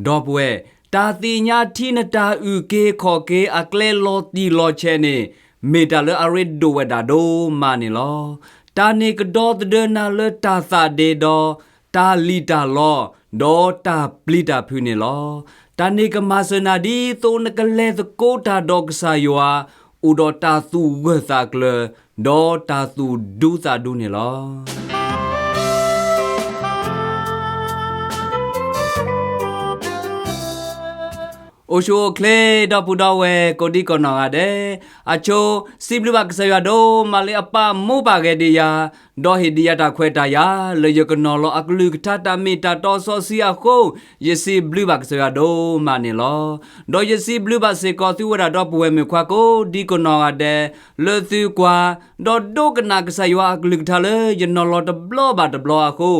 ဒီပုၢ်ဝဲၢ်, တၢ်သ့ၣ်ညါထံနတၢ်အုၣ်က့ၤခီၣ်က့ၤအကျဲလီၤတံၢ်လီၤဆဲးန့ၣ်, မ့ၢ်တၢ်လၢအရ့ဒိၣ်ဝဲဒၣ်ဒိၣ်မးန့ၣ်လီၤ. တၢ်န့ၣ်ကဒီသဒၢနၤလၢတၢ်သးဒ့ဒီး, တၢ်လံၣ်တၢ်လီ, ဒီးတၢ်ပျံၤတၢ်ဖုးန့ၣ်လီၤ. တၢ်န့ၣ်ကမၤစၢၤနၤဒ်သိးနကလဲၤသကိးတၢ်ဒီးကစၢ်ယွၤ, အိၣ်ဒီးတၢ်သူၣ်ဂၢၢ်သးကျၢၤ, ဒီးတၢ်သူၣ်ဒူသးဒူန့ၣ်လီၤ. အိၣ်ဆူၣ်အိၣ်ချ့ ဒီပုၢ်ဒီဝဲၢ်ကိးဒံကနီၢ်ဂၤဒဲး, အဆိ စံးဘျုးဘၣ်ကစၢ်ယွၤဒိၣ်မးလၢအပာ်မူပာ်ဂဲၤဒံးယၤ, ဒီးဟ့ၣ်ဒံးယၤတၢ်ခွဲးတၢ်ယာ် လၢယကနီၤလီၤအကလုၢ်ကထါတၢ်မ့ၢ်တၢ်တီစီဆှံအဃိ, ယစံးဘျုးဘၣ်ကစၢ်ယွၤဒိၣ်မးန့ၣ်လီၤ. ဒီးယစံးဘျုးဘၣ်စ့ၢ်ကီးသုဝဲဒၣ်ဒီပုၢ်ဝဲၢ်မုၣ်ခွါကိးဒံကနီၢ်ဂၤဒဲး, လၢသုကွၢ်, ဒီးဒိကနၣ်ကစၢ်ယွၤအကလုၢ်ကထါလၢယနီၤလီၤတဘျီဘၣ်တဘျီအဃိ,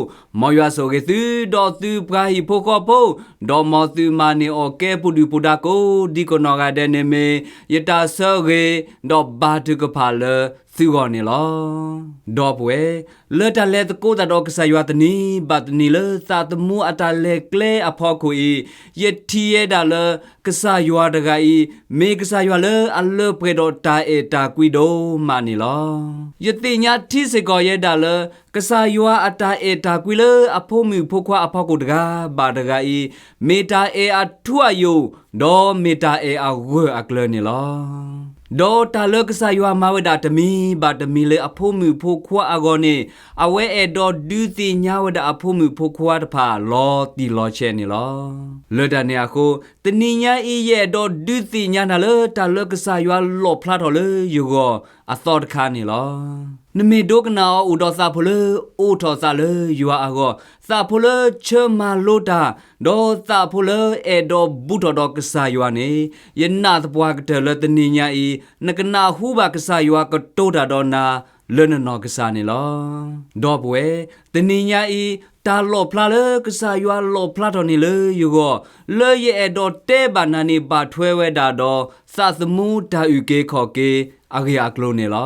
မ်ယွၤဆိၣ်ဂ့ၤသု, ဒီးသုပှၤဟံၣ်ဖိဃီဖိ, ဒီးမ်သုမၤန့ၢ်အီၣ်ကဲပူၤဒုၣ်ပူၤဒါကိးဒံကနီၢ်ဂၤဒဲးန့ၣ်မ့ၢ်ယတၢ်ဆၢဂ့ၤ, ဒီးဘါထုကဖၣ်လၢသုဂီၢ်န့ၣ်လီၤ. ဒီပုၢ်ဝဲၢ်, လၢတၢ်လဲၤသကိးတၢ်ဒီးကစၢ်ယွၤတနံၤဘၣ်တနံၤလၢသးသမူအတၢ်လဲၤကျဲအဖီခိၣ်အံၤ, ယထံၣ်ဝဲဒၣ်လၢ ကစၢ်ယွၤတဂၤအံၤ, မ့ၢ်ကစၢ်ယွၤလၢအလၢပှဲၤဒီးတၢ်အဲၣ်တၢ်ကွံဒိၣ်မးန့ၣ်လီၤ. ယသ့ၣ်ညါထံစ့ၢ်ကီးယဲဒၣ်လၢ ကစၢ်ယွၤအတၢ်အဲၣ်တၢ်ကွံလၢအဖိမုၣ်ဖိခွါအဖီခိၣ်တဂၤဘၣ်တဂၤအံၤ, မ့ၢ်တၢ်အဲၣ်အထူအယိာ်, ဒီးမ့ၢ်တၢ်အဲၣ်အဂၢၢ်အကျၢၤန့ၣ်လီၤ. ဒီးတၢ်လၢကစၢ်ယွၤမၤဝဲဒၣ်တမံၤဘၣ်တမံၤလၢအဖိမုၣ်ဖိခွါအဂီၢ်န့ၣ်, အဝဲအဲၣ်ဒိးဒုးသ့ၣ်ညါဝဲဒၣ်အဖိမုၣ်ဖိခွါတဖၣ်လီၤတံၢ်လီၤဆဲးန့ၣ်လီၤ. လၢတၢ်န့ၣ်အဃိ, တနံၤညါအံၤ ယအဲၣ်ဒိးဒုးသ့ၣ်ညါနၤလၢတၢ်လၢကစၢ်ယွၤလီၣ်ဖျါထီၣ်လၢယဂီၢ်အသီတခါန့ၣ်လီၤ. နမ့ၢ်ဒိကနၣ်အီၤအိၣ်ဒီးသးဖိလၢအိးထီၣ်သးလၢယွၤအဂီၢ်, သးဖိလၢဆၢမၤလိတၢ်, ဒီးသးဖိလၢအဲၣ်ဒိးဘူးထီၣ်ဒီးကစၢ်ယွၤန့ၣ်, ယနာ်သပှၢ်ကတၢၢ်လၢတနံၤညါအံၤ နကနၢ်ဟူဘၣ်ကစၢ်ယွၤကတိၤတၢ်ဒီးနၤလၢနနီၢ်ကစၢ်န့ၣ်လီၤ. ဒီပုၢ်ဝဲၢ်, တနံၤညါအံၤ တၢ်လီၣ်ဖျါလၢကစၢ်ယွၤလီၣ်ဖျါထီၣ်န့ၣ်လၢယဂီၢ်, လၢယအဲၣ်ဒိးတဲဘၣ်နၤန့ၣ် ဘၣ်ထွဲဝဲဒၣ်ဒီး သးသမူတၢ်အုၣ်က့ၤခီၣ်က့ၤအဂ့ၢ်အကျိၤန့ၣ်လီၤ.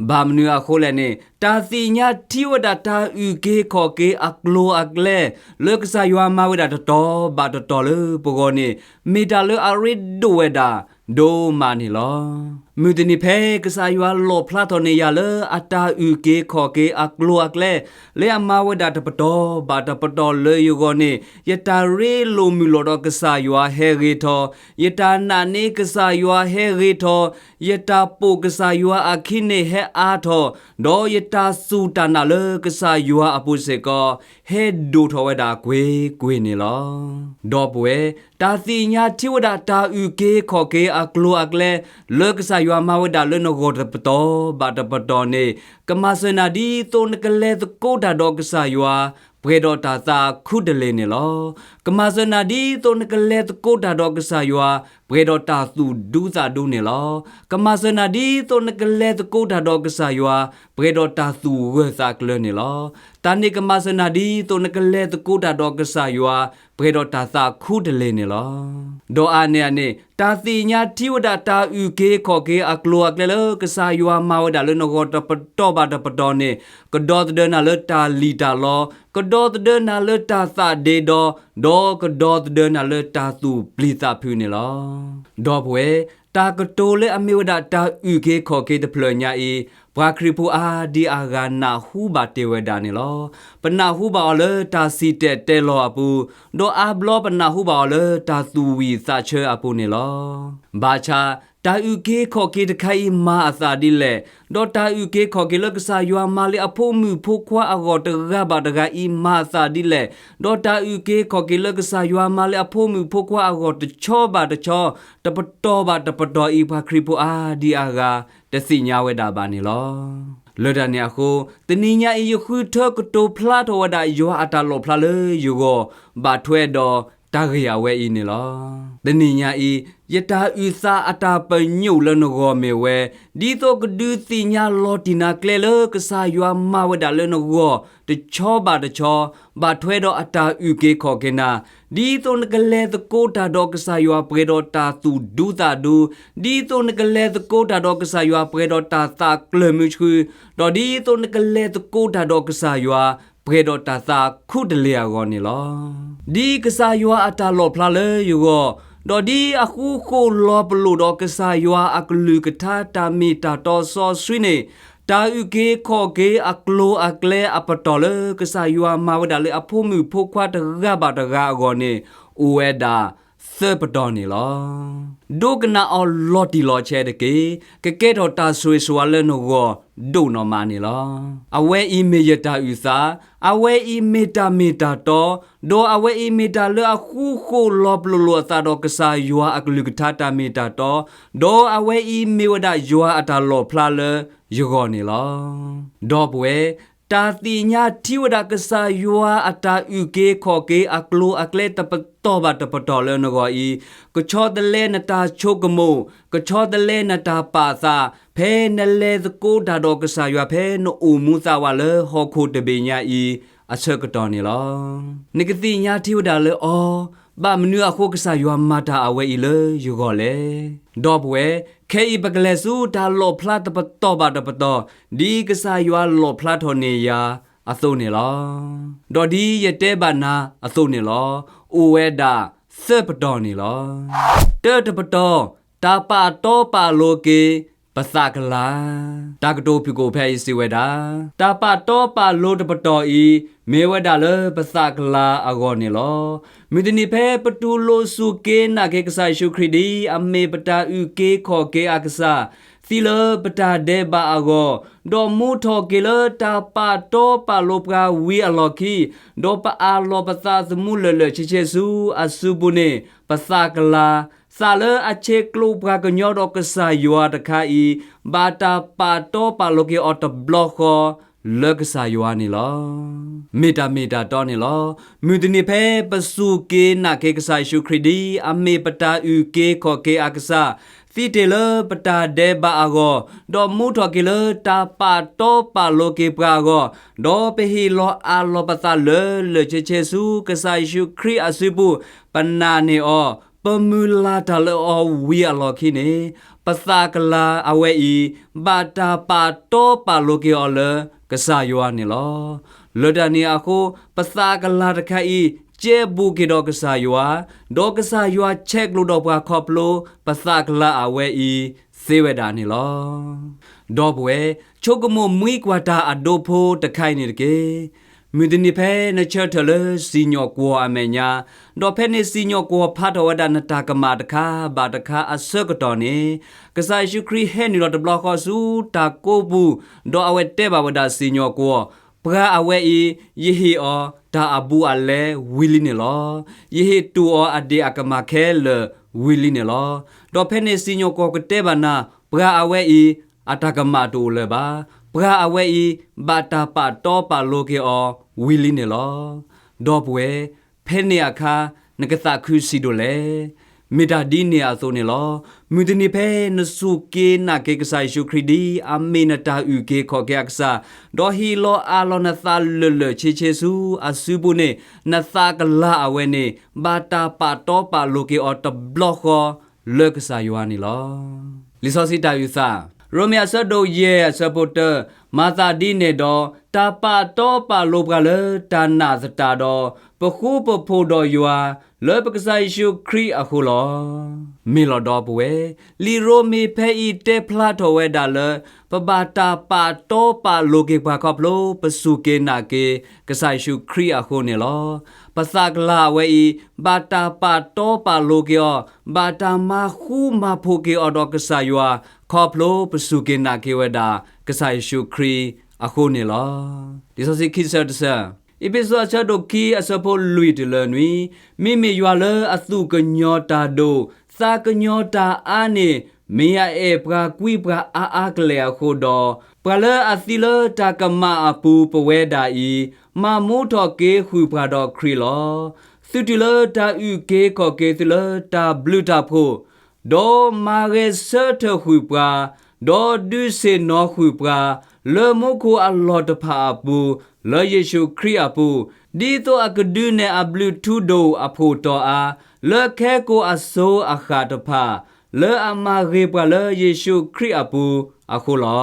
ဘၣ်မနုၤအဃိလဲၣ်န့ၣ်, တၢ်သ့ၣ်ညါထံဝဲဒၣ်တၢ်အုၣ်က့ၤခီၣ်က့ၤအကျိၤအကျဲ လၢကစၢ်ယွၤမၤဝဲဒၣ်တတီၤဘၣ်တတီၤလၢပဂီၢ်န့ၣ်, မ့ၢ်တၢ်လၢအရ့ဒိၣ်ဝဲဒၣ်ဒိၣ်မးန့ၣ်လီၤ. မုၢ်တနံၤဖဲကစၢ်ယွၤလီၣ်ဖျါထီၣ်န့ၢ်ယၤလၢအတၢ်အုၣ်က့ၤခီၣ်က့ၤအကျိၤအကျဲ လၢအမၤဝဲဒၣ်တပတီၤဘၣ်တပတီၤလၢယဂီၢ်န့ၣ်, ယတၢ်ရ့လိာ်မုာ်လိာ်ဒီးကစၢ်ယွၤဟဲဂ့ၤထီၣ်, ယတၢ်နာ်န့ၢ်ကစၢ်ယွၤဟဲဂ့ၤထီၣ်, ယတၢ်ပိာ်ကစၢ်ယွၤအခံန့ၣ်ဟဲအါထီၣ်, ဒီးယတၢ်စူၢ်တၢ်နာ်လၢကစၢ်ယွၤအပူၤစ့ၢ်ကီး ဟဲဒိၣ်ထီၣ်ဝဲဒၣ်ကွ့ၢ်ကွ့ၢ်န့ၣ်လီၤ. ဒီပုၢ်ဝဲၢ်, တၢ်သ့ၣ်ညါထံဝဲဒၣ်တၢ်အုၣ်က့ၤခီၣ်က့ၤအကျိၤအကျဲ လၢကစၢ်ယွၤမၤဝဲဒၣ်လၢနဂီၢ်တပတီၤဘၣ်တပတီၤန့ၣ်, ကမၤစၢၤနၤဒ်သိးနကလဲၤသကိးတၢ်ဒီးကစၢ်ယွၤ ပှဲၤဒီးတၢ်သးခူတလ့ၢ်န့ၣ်လီၤ. ကမၤစၢၤနၤဒ်သိးနကလဲၤသကိးတၢ်ဒီးကစၢ်ယွၤ ပှဲၤဒီးတၢ်သူၣ်ဒူသးဒူန့ၣ်လီၤ. ကမၤစၢၤနၤဒ်သိးနကလဲၤသကိးတၢ်ဒီးကစၢ်ယွၤ ပှဲၤဒီးတၢ်သူၣ်ဂၢၢ်သးကျၢၤန့ၣ်လီၤ. တၢ်န့ၣ်ကမၤစၢၤနၤဒ်သိးနကလဲၤသကိးတၢ်ဒီးကစၢ်ယွၤ ပှဲၤဒီးတၢ်သးခူတလ့ၢ်န့ၣ်လီၤ. ဒီးအါန့ၢ်အန့ၣ် တၢ်သ့ၣ်ညါထံဝဲဒၣ်တၢ်အုၣ်က့ၤခီၣ်က့ၤအကျိၤအကျဲလၢကစၢ်ယွၤမၤဝဲဒၣ်လၢနဂီၢ်တပတီၤဘၣ်တပတီၤန့ၣ်, ကဒီသဒၢနၤလၢတၢ်လံၣ်တၢ်လီ, ကဒီသဒၢနၤလၢတၢ်သးဒ့ဒီ, ဒီးကဒီသဒၢနၤလၢတၢ်သူၣ်ပျံၤသးဖုးန့ၣ်လီၤ. ဒီပုၢ်ဝဲၢ်, တၢ်ကတိၤလၢအမ့ၢ်ဝဲဒၣ်တၢ်အုၣ်က့ၤခီၣ်က့ၤတဖျၢၣ်ညါအံၤ, ပှၤခရံာ်ဖိအါဒံအါဂၤနၢ်ဟူဘၣ်တ့ၢ်ဝဲဒၣ်န့ၣ်လီၤ. ပနၢ်ဟူဘၣ်အီၤလၢတၢ်စံၣ်တဲၤတဲလီၤအပူၤ, ဒီးအါဘျီပနၢ်ဟူဘၣ်အီၤလၢတၢ်သူၣ်ဝံၣ်သးဆၢအပူၤန့ၣ်လီၤ. ဘၣ်ဆၣ်, တၢ်အုၣ်က့ၤခီၣ်က့ၤတခါအံၤမၤအသးဒ်လဲၣ်, ဒီးတၢ်အုၣ်က့ၤခီၣ်က့ၤလၢကစၢ်ယွၤမၤလၢအဖိမုၣ်ဖိခွါအဂီၢ်တဂၤဘၣ်တဂၤအံၤမၤအသးဒ်လဲၣ်, ဒီးတၢ်အုၣ်က့ၤခီၣ်က့ၤလၢကစၢ်ယွၤမၤလၢအဖိမုၣ်ဖိခွါအဂီၢ်တဆီဘၣ်တဆီ, တပတီၤဘၣ်တပတီၤအံၤ ပှၤခရံာ်ဖိအါဒံအါဂၤ တသ့ၣ်ညါဝဲဒၣ်ဘၣ်န့ၣ်လီၤ. လၢတၢ်န့ၣ်အဃိ, တနံၤညါအံၤယဃုထၢကတိၤဖျါထီၣ်ဝဲဒၣ်ယွၤအတၢ်လီၣ်ဖျါလၢယဂီၢ်, ဘၣ်ထွဲဒီးတၢ်ဂ့ၢ်အဝဲအံၤန့ၣ်လီၤ. တနံၤညါအံၤ, ယတၢ်အုၣ်သးအတၢ်ပညိၣ်လၢနဂီၢ်မ့ၢ်ဝဲ, ဒ်သိးကဒုးသ့ၣ်ညါလီၤတံၢ်နၤကျဲလၢကစၢ်ယွၤမၤဝဲဒၣ်လၢနဂီၢ်, တဆီဘၣ်တဆီ, ဘၣ်ထွဲဒီးအတၢ်အုၣ်က့ၤခီၣ်က့ၤနၤ, ဒ်သိးနကလဲၤသကိးတၢ်ဒီးကစၢ်ယွၤပှဲၤဒီးတၢ်သူၣ်ဒူသးဒူ, ဒ်သိးနကလဲၤသကိးတၢ်ဒီးကစၢ်ယွၤပှဲၤဒီးတၢ်သးကျၢၤမုဆှု, ဒီးဒ်သိးနကလဲၤသကိးတၢ်ဒီးကစၢ်ယွၤ ပှဲၤဒီးတၢ်သးခူတလ့ၢ်အဂီၢ်န့ၣ်လီၤ. ဒ်ကစၢ်ယွၤအတၢ်လီၣ်ဖျါလၢယဂီၢ်, ဒီးဒ်အဃူဃီၣ်လီၤပလိာ်ဒီးကစၢ်ယွၤအကလုၢ်ကထါတၢ်မ့ၢ်တၢ်တီစီဆှံန့ၣ်, တၢ်အုၣ်က့ၤခီၣ်က့ၤအကျိၤအကျဲအပတီၢ်လၢကစၢ်ယွၤမၤဝဲဒၣ်လၢအဖိမုၣ်ဖိခွါတဂၤဘၣ်တဂၤအဂီၢ်န့ၣ်, အိၣ်ဝဲဒၣ်သၢပတီၢ်န့ၣ်လီၤ. ဒိကနၣ်အီၤလီၤတံၢ်လီၤဆဲးတက့ၢ်. ကကဲထီၣ်တၢ်ဆိၣ်ဂ့ၤဆိၣ်ဝါလၢနဂီၢ်ဒိၣ်နီၢ်မးန့ၣ်လီၤ. အဝဲအံၤမ့ၢ်ယတၢ်အုၣ်သး, အဝဲအံၤမ့ၢ်တၢ်မ့ၢ်တၢ်တီ, ဒီးအဝဲအံၤမ့ၢ်တၢ်လၢအဃူဃီၣ်လီၤပလိာ်လိာ်အသးဒီးကစၢ်ယွၤအကလုၢ်ကထါတၢ်မ့ၢ်တၢ်တီ, ဒီးအဝဲအံၤမ့ၢ်ဝဲဒၣ်ယွၤအတၢ်လီၣ်ဖျါလၢယဂီၢ်န့ၣ်လီၤ. ဒီပုၢ်ဝဲၢ်, တၢ်သ့ၣ်ညါထံဝဲဒၣ်ကစၢ်ယွၤအတၢ်အုၣ်က့ၤခီၣ်က့ၤအကျိၤအကျဲတပတီၢ်ဘၣ်တပတီၢ်လၢနဂီၢ်အံၤ, ကဆီတလဲနတၢ်ဆိကမိၣ်, ကဆီတလဲနတၢ်ပာ်သး, ဖဲနလဲၤသကိးတၢ်ဒီးကစၢ်ယွၤ ဖဲနအိၣ်မူသးဝးလၢဟီၣ်ခိၣ်တဘ့ၣ်ညါအံၤအဆၢကတီၢ်န့ၣ်လီၤ. နကသ့ၣ်ညါထံဝဲဒၣ်လၢအီၤ, ဘၣ်မနုၤအဃိကစၢ်ယွၤမၤတၢ်အဝဲအံၤလၢယဂီၢ်လဲၣ်. ဒီပုၢ်ဝဲၢ်, ခဲအံၤပကလဲၤဆူတၢ်လီၣ်ဖျါတပတီၢ်ဘၣ်တပတီၢ်, ဒ်ကစၢ်ယွၤလီၣ်ဖျါထီၣ်န့ၢ်ယၤအသိးန့ၣ်လီၤ. ဒီးဒ်ယတဲဘၣ်နၤအသိးန့ၣ်လီၤ. အိၣ်ဝဲဒၣ်သၢပတီၢ်န့ၣ်လီၤ. တၢတပတီၢ်, တၢ်ပာ်တီပာ်လိၤက့ၤပသးကလၤ. တၢ်ကတိၤဖုၣ်ကိာ်ဖဲအံၤစံးဝဲဒၣ်, တၢ်ပာ်တီပာ်လိၤတပတီၢ်အံၤ မ့ၢ်ဝဲဒၣ်လၢပသးကလၤအဂီၢ်န့ၣ်လီၤ. မုၢ်တနံၤဖဲပတူၢ်လိာ်စူၢ်က့ၤနာ်က့ၤကစၢ်ယ့ၣ်ၡူးခရံာ်ဒ်အမ့ၢ်ပတၢ်အုၣ်က့ၤခီၣ်က့ၤအကစၢ်, သံလၢပတၢ်ဒဲးဘးအဂီၢ်, ဒီးမူထီၣ်က့ၤလၢတၢ်ပာ်တီပာ်လိၤပှၤဝံၤအလီၢ်ခံ, ဒီးပအးလီၤပသးသမူလၢာ်လၢာ်ဆ့ဆ့ဆူအစုပူၤန့ၣ်, ပသးကလၤ, သးလၢအဆဲးကျိးပှၤကညီဒီးကစၢ်ယွၤတခါအံၤ, ဘၣ်တၢ်ပာ်တီပာ်လိၤက့ၤအီၤတဘျီဃီလၢကစၢ်ယွၤန့ၣ်လီၤ. မ့ၢ်တၢ်မ့ၢ်တၢ်တီန့ၣ်လီၤ. မုၢ်တနံၤဖဲပစူၢ်က့ၤနာ်က့ၤကစၢ်ယ့ၣ်ၡူးခရံာ်ဒ်အမ့ၢ်ပတၢ်အုၣ်က့ၤခီၣ်က့ၤအကစၢ်, သံတ့ၢ်လၢပတၢ်ဒဲးဘးအဂီၢ်, ဒီးမူထီၣ်က့ၤလၢတၢ်ပာ်တီပာ်လိၤက့ၤပှၤအဂီၢ်, ဒီးပဟ့ၣ်လီၤအးလီၤပသးလၢာ်လၢာ်ဆ့ဆ့ဆူကစၢ်ယ့ၣ်ၡူးခရံာ်အစုပူၤ, ပနာ်န့ၢ်အီၤ, ပမုၢ်လၢ်တၢ်လၢအီၤဝံၤအလီၢ်ခံန့ၣ်, ပသးကလၤအဝဲအံၤ, ဘၣ်တၢ်ပာ်တီပာ်လိၤက့ၤအီၤလၢကစၢ်ယွၤန့ၣ်လီၤ. လၢတၢ်န့ၣ်အဃိ, ပသးကလၤတခါအံၤ ကဲဘူးက့ၤဒီးကစၢ်ယွၤ, ဒီးကစၢ်ယွၤဆဲးကျိးဒီးပှၤခီဖျိပသးကလၤအဝဲအံၤသ့ဝဲဒၣ်န့ၣ်လီၤ. ဒီပုၢ်ဝဲၢ်, ဆိကမိၣ်မှံကွၢ်တၢ်အဒိဖိတခါအံၤန့ၣ်တက့ၢ်. မုၢ်တနံၤဖဲနဆၢထၢၣ်လၢစံၣ်ညီၣ်ကွီၢ်အမဲာ်ညါ, ဒီးဖဲန့ၣ်စံၣ်ညီၣ်ကွီၢ်ဖးထီၣ်ဝဲဒၣ်နတၢ်ကမၣ်တခါဘၣ်တခါအဆၢကတီၢ်န့ၣ်, ကစၢ်ယ့ၣ်ၡူးခရံာ်ဟဲနုာ်လီၤတဘျီဃီဆူတၢ်ကိးပူၤ, ဒီးအဝဲတဲဘၣ်ဝဲဒၣ်စံၣ်ညီၣ်ကွီၢ်, ပှၤအဝဲအံၤ, ယဟ့ၣ်အီၤတၢ်အဘူးအလဲဝံၤလံန့ၣ်လီၤ. ယဟ့ၣ်တူၢ်အီၤအဒ့ၣ်အကမၣ်ခဲလၢာ်ဝံၤလံန့ၣ်လီၤ. ဒီးဖဲန့ၣ်စံၣ်ညီၣ်ကွီၢ်ကတဲဘၣ်နၤ, ပှၤအဝဲအံၤ, အတၢ်ကမၣ်တအိၣ်လၢၤဘၣ်. ပှၤအဝဲအံၤ, ဘၣ်တၢ်ပာ်တီပာ်လိၤက့ၤအီၤဝံၤလံန့ၣ်လီၤ. ဒီပုၢ်ဝဲၢ်, ဖဲန့ၣ်အခါ, နကသးခုဆံးဒိၣ်လဲၣ်. မ့ၢ်တၢ်ဒ်န့ၣ်အသိးန့ၣ်လီၤ. မုၢ်တနံၤဖဲနစူၢ်က့ၤနာ်က့ၤကစၢ်ယ့ၣ်ၡူးခရံာ်ဒ်အမ့ၢ်နတၢ်အုၣ်က့ၤခီၣ်က့ၤအကစၢ်, ဒီးဟ့ၣ်လီၤအးလီၤနသးလၢာ်လၢာ်ဆ့ဆ့ဆူအစုပူၤန့ၣ်, နသးကလၤအဝဲန့ၣ်, ဘၣ်တၢ်ပာ်တီပာ်လိၤက့ၤအီၤတဘျီဃီလၢကစၢ်ယွၤန့ၣ်လီၤ. လံာ်စီဆှံတၢ်အုၣ်သး, ရိမ့ၤအဆၢဒိၣ်ယဲၢ်အဆၢဖိတၢ, မၤသးဒ်န့ၣ်ဒီး, တၢ်ပာ်တီပာ်လိၤပှၤလၢတၢ်နာ်သတးဒီး, ပဃူပဖိးဒီးယွၤ, လၢပကစၢ်ယ့ၣ်ၡူးခရံာ်အဃိလီၤ. မ့ၢ်လီၤဒီပုၢ်ဝဲၢ်, လံာ်ရိမ့ၤဖဲအံၤတဲဖျါထီၣ်ဝဲဒၣ်လၢ, ပဘၣ်တၢ်ပာ်တီပာ်လိၤက့ၤပှၤခီဖျိပစူၢ်က့ၤနာ်က့ၤ, ကစၢ်ယ့ၣ်ၡူးခရံာ်အဃိန့ၣ်လီၤ. ပသးကလၤအဝဲအံၤ, ဘၣ်တၢ်ပာ်တီပာ်လိၤက့ၤအီၤ, ဘၣ်တၢ်မၤဃူမၤဖိးက့ၤအီၤဒီးကစၢ်ယွၤ, ခီဖျိပစူၢ်က့ၤနာ်က့ၤဝဲဒၣ်, ကစၢ်ယ့ၣ်ၡူးခရံာ်အဃိန့ၣ်လီၤ. လံာ်စီဆှံခံဆၢတဆၢ, အ့းဖ့းစူးအဆၢဒိၣ်ခံအဆၢဖိလွံၢ်တုၤလၢနွံ, မ့မ့ၢ်ယွၤလၢအသူၣ်ကညီၤတၢ်ဒိၣ်, သးကညီၤတၢ်အါန့ၣ်, မ့ၢ်အအဲၣ်ပှၤကွံပှၤအါအါကလဲာ်အဃိဒီး, ပှၤလၢအသံလၢတၢ်ကမၣ်အပူၤပဝဲဒၣ်အံၤ, မၤမူထီၣ်က့ၤဃုာ်ပှၤဒီးခရံာ်လီၤ. သုတုၤလၢတၢ်အုၣ်က့ၤခီၣ်က့ၤသုလၢတၢ်ဘျုးတၢ်ဖှိၣ်, ဒီးမၤဂဲၤဆၢထၢၣ်ဃုာ်ပှၤ, ဒီးဒုးဆ့ၣ်နီၤဃုာ်ပှၤ, လၢမူခိၣ်အလီၢ်တဖၣ်အပူၤ, လၢယ့ၣ်ၡူးခရံာ်အပူၤ, ဒ်သိးအကဒုးနဲၣ်အဘျုးထူဒိၣ်အဖှိၣ်တီၤအါ, လၢခဲကိာ်အစိၤအဃၣ်တဖၣ်, လၢအမၤဂ့ၤပှၤလၢယ့ၣ်ၡူးခရံာ်အပူၤအဃိလီ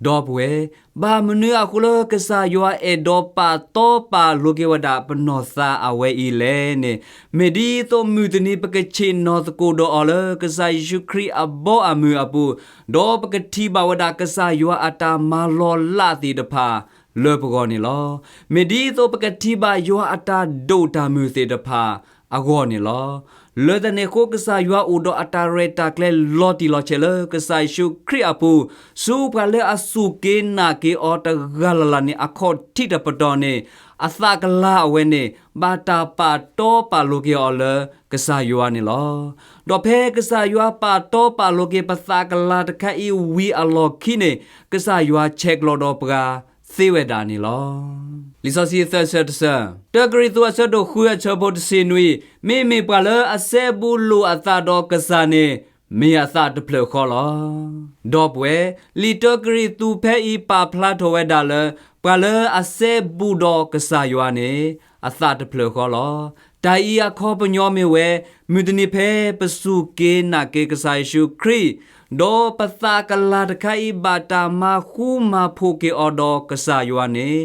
ၤ. ဒီပုၢ်ဝဲၢ်, ဘၣ်မနုၤအဃိလၢကစၢ်ယွၤအဲၣ်ဒိးပာ်တီပာ်လိၤက့ၤဝဲဒၣ်ပနီၢ်သးအဝဲအံၤလဲၣ်န့ၣ်, မ့ၢ်ဒ်သိးမုၢ်တနံၤပကဆ့ၣ်နီၤသကိးဒီးအီၤလၢကစၢ်ယ့ၣ်ၡူးခရံာ်အဘီအမုၢ်အပူၤ, ဒီးပကထံၣ်ဘၣ်ဝဲဒၣ်ကစၢ်ယွၤအတၢ်မၤလီၤလးသ့ၣ်တဖၣ်လၢပဂီၢ်န့ၣ်လီၤ. မ့ၢ်ဒ်သိးပကထံၣ်ဘၣ်ယွၤအတၢ်ဒိၣ်တၢ်မုၢ်သ့ၣ်တဖၣ်အဂီၢ်န့ၣ်လီၤ. လၢတၢ်န့ၣ်အဃိ ကစၢ်ယွၤအိၣ်ဒီးအတၢ်ရဲၣ်တၢ်ကျဲၤလီၤတံၢ်လီၤဆဲးလၢကစၢ်ယ့ၣ်ၡူးခရံာ်အပူၤ, ဆူပှၤလၢအစူၢ်က့ၤနာ်က့ၤအီၤတဂၤလၢ်လၢ်န့ၣ် အခီၣ်ထံးတပတီၢ်န့ၣ်, အသးကလၤအဝဲန့ၣ် ဘၣ်တၢ်ပာ်တီပာ်လိၤက့ၤအီၤလၢကစၢ်ယွၤန့ၣ်လီၤ. ဒီးဖဲကစၢ်ယွၤပာ်တီပာ်လိၤက့ၤပသးကလၤတခါအံၤဝံၤအလီၢ်ခံန့ၣ်, ကစၢ်ယွၤဆဲးကျိးဒီးပှၤသ့ဝဲဒၣ်န့ၣ်လီၤ. လံာ်စီဆှံသၢဆၢတဆၢ, တၢကရံၣ်သူးအဆၢဒိၣ်ဃုအဆၢဖိတဆံနွံ, မ့မ့ၢ်ပှၤလၢအစဲဘူးလိာ်အသးဒီးကစၢ်န့ၣ် မ့ၢ်အသးတဖျၢၣ်ဃီလီၤ. ဒီပုၢ်ဝဲၢ်, လံာ်တၢကရံၣ်သူးဖဲအံၤပာ်ဖျါထီၣ်ဝဲဒၣ်လၢ ပှၤလၢအစဲဘူးဒီးကစၢ်ယွၤန့ၣ် အသးတဖျၢၣ်ဃီလီၤ. တၢ်အံၤအခီပညီမ့ၢ်ဝဲ, မုၢ်တနံၤဖဲပစူၢ်က့ၤနာ်က့ၤကစၢ်ယ့ၣ်ၡူးခရံာ်, ဒီးပသးကလၤတခါအံၤဘၣ်တၢ်မၤဃူမၤဖိးက့ၤအီၤဒီးကစၢ်ယွၤန့ၣ်,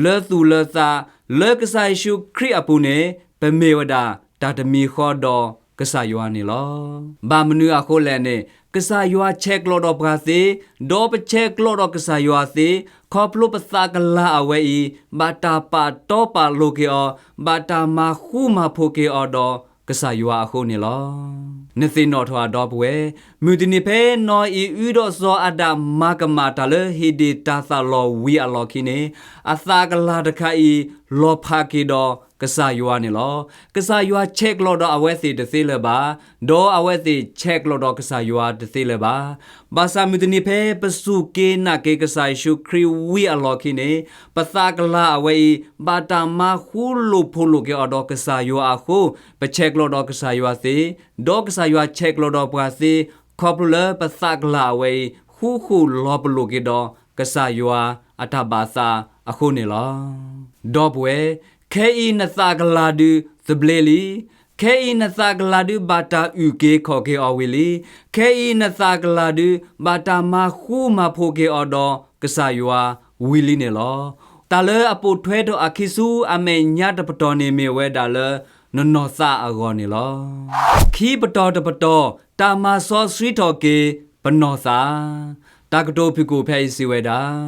လၢသူၣ်လၢသး, လၢကစၢ်ယ့ၣ်ၡူးခရံာ်အပူၤန့ၣ် ပမ့ၢ်ဝဲဒၣ်တၢ်တမံၤဃီဒီးကစၢ်ယွၤန့ၣ်လီၤ. ဘၣ်မနုၤအဃိလဲၣ်န့ၣ်, ကစၢ်ယွၤဆဲးကျိးဒီးပှၤသ့, ဒီးပဆဲးကျိးဒီးကစၢ်ယွၤသ့, ခီဖျိပသးကလၤအဝဲအံၤ ဘၣ်တၢ်ပာ်တီပာ်လိၤက့ၤအီၤ, ဘၣ်တၢ်မၤဃူမၤဖိးက့ၤအီၤဒီးကစၢ်ယွၤအဃိန့ၣ်လီၤ. နသ့ၣ်နီၣ်ထီၣ်ဧါဒီပုၢ်ဝဲၢ်, မုၢ်တနံၤဖဲနီၢ်အံၣ်အုဒီးစီၤအၤဒၣ်မၤကမၣ်တၢ်လၢဟ့ၣ်ဒ့ၣ်တၢ်သးလီၤဝံၤအလီၢ်ခံန့ၣ်, အသးကလၤတခါအံၤ လီၤဖးက့ၤဒီးကစၢ်ယွၤန့ၣ်လီၤ. ကစၢ်ယွၤဆဲးကျိးဒီးအဝဲသ့ၣ်တသ့လၢၤဘၣ်, ဒီးအဝဲသ့ၣ်ဆဲးကျိးဒီးကစၢ်ယွၤတသ့လၢၤဘၣ်. ဘၣ်ဆၣ်မုၢ်တနံၤဖဲပစူၢ်က့ၤနာ်က့ၤကစၢ်ယ့ၣ်ၡူးခရံာ်ဝံၤအလီၢ်ခံန့ၣ်, ပသးကလၤအဝဲအံၤ ဘၣ်တၢ်မၤဃူလိာ်ဖိးလိာ်က့ၤအီၤဒီးကစၢ်ယွၤအဃိ, ပဆဲးကျိးဒီးကစၢ်ယွၤသ့, ဒီးကစၢ်ယွၤဆဲးကျိးဒီးပှၤသ့, ခီဖျိလၢပသးကလၤအဝဲအံၤ ဃူဃူလီၤပလိာ်က့ၤဒီးကစၢ်ယွၤအတၢ်ဘၣ်သးအဃိန့ၣ်လီၤ. ဒီပုၢ်ဝဲၢ်, ခဲအံၤနသးကလၤဒုးသဘျ့လံ. ခဲအံၤနသးကလၤဒုးဘၣ်တၢ်အုၣ်က့ၤခီၣ်က့ၤအီၤဝံၤလံ. ခဲအံၤနသးကလၤဒုး ဘၣ်တၢ်မၤဃူမၤဖိးက့ၤအီၤဒီးကစၢ်ယွၤဝံၤလံန့ၣ်လီၤ. တၢ်လၢအပိာ်ထွဲထီၣ်အခံဆူအမဲာ်ညါတပတီၢ်န့ၣ်မ့ၢ်ဝဲဒၣ်လၢ နနီၢ်သးအဂီၢ်န့ၣ်လီၤ. ခံပတီၢ်တပတီၢ် တၢ်မၤစီဆှံထီၣ်က့ၤပနီၢ်သး. တၢ်ကတိၤဖုၣ်ကိာ်ဖဲအံၤစံးဝဲဒၣ်,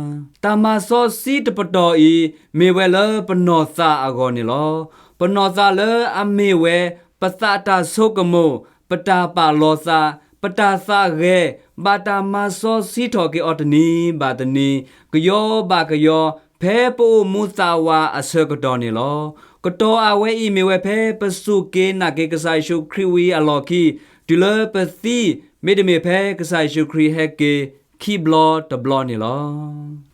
တၢ်မၤစီဆှံတပတီၢ်အံၤ မ့ၢ်ဝဲလၢပနီၢ်သးအဂီၢ်န့ၣ်လီၤ. ပနီၢ်သးလၢအမ့ၢ်ဝဲ ပသးတၢ်ဆိကမိၣ်, ပတၢ်ပာ်လီၤသး, ပတၢ်သးဂဲၤ, ဘၣ်တၢ်မၤစီဆှံထီၣ်က့ၤအီၤတနံၤဘၣ်တနံၤ, ကယီဘၣ်ကယီ, ဖဲပအိၣ်မူသးဝးအဆၢကတီၢ်န့ၣ်လီၤ. ကတီၢ်အဝဲအံၤမ့ၢ်ဝဲဖဲပစူၢ်က့ၤနာ်က့ၤကစၢ်ယ့ၣ်ၡူးခရံာ်ဝံၤအလီၢ်ခံ, တုၤလၢပသံ, မ့တမ့ၢ်ဖဲကစၢ်ယ့ၣ်ၡူးခရံာ်ဟဲက့ၤခံဘျီတဘျီန့ၣ်လီၤ.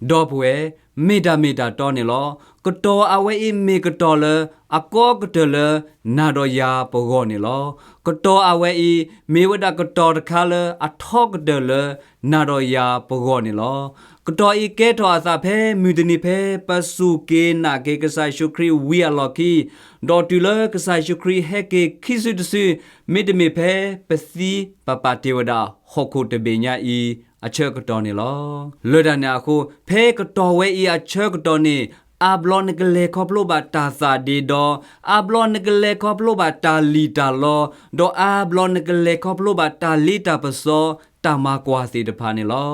ဒီပုၢ်ဝဲၢ်, မ့ၢ်တၢ်မ့ၢ်တၢ်တီန့ၣ်လီၤ. ကတီၢ်အဝဲအံၤမ့ၢ်ကတီၢ်လၢအကီကတၢၢ်လၢနၤဒီးယၤပဂီၢ်န့ၣ်လီၤ. ကတီၢ်အဝဲအံၤ မ့ၢ်ဝဲဒၣ်ကတီၢ်တခါလၢအထီကတၢၢ်လၢနၤဒီးယၤပဂီၢ်န့ၣ်လီၤ. ကတီၢ်အံၤကဲထီၣ်အသးဖဲမုၢ်တနံၤဖဲပစူၢ်က့ၤနာ်က့ၤကစၢ်ယ့ၣ်ၡူးခရံာ်ဝံၤအလီၢ်ခံ, ဒီးတုၤလၢကစၢ်ယ့ၣ်ၡူးခရံာ်ဟဲက့ၤခံစုတစု, မ့တမ့ၢ်ဖဲပသံပပာ်တ့ၢ်ဝဲဒၣ်ဟီၣ်ခိၣ်တဘ့ၣ်ညါအံၤအဆၢကတီၢ်န့ၣ်လီၤ. လၢတၢ်န့ၣ်အဃိ, ဖဲကတီၢ်ဝဲအံၤအဆၢကတီၢ်န့ၣ်, အါဘျီနကလဲၤခီဖျိဘၣ်တၢ်သးဒ့ဒီ, အါဘျီနကလဲၤခီဖျိဘၣ်တၢ်လံၣ်တၢ်လီ, ဒီးအါဘျီနကလဲၤခီဖျိဘၣ်တၢ်လ့တၢ်ပစီ, တၢ်မၤကွၢ်သ့ၣ်တဖၣ်န့ၣ်လီၤ.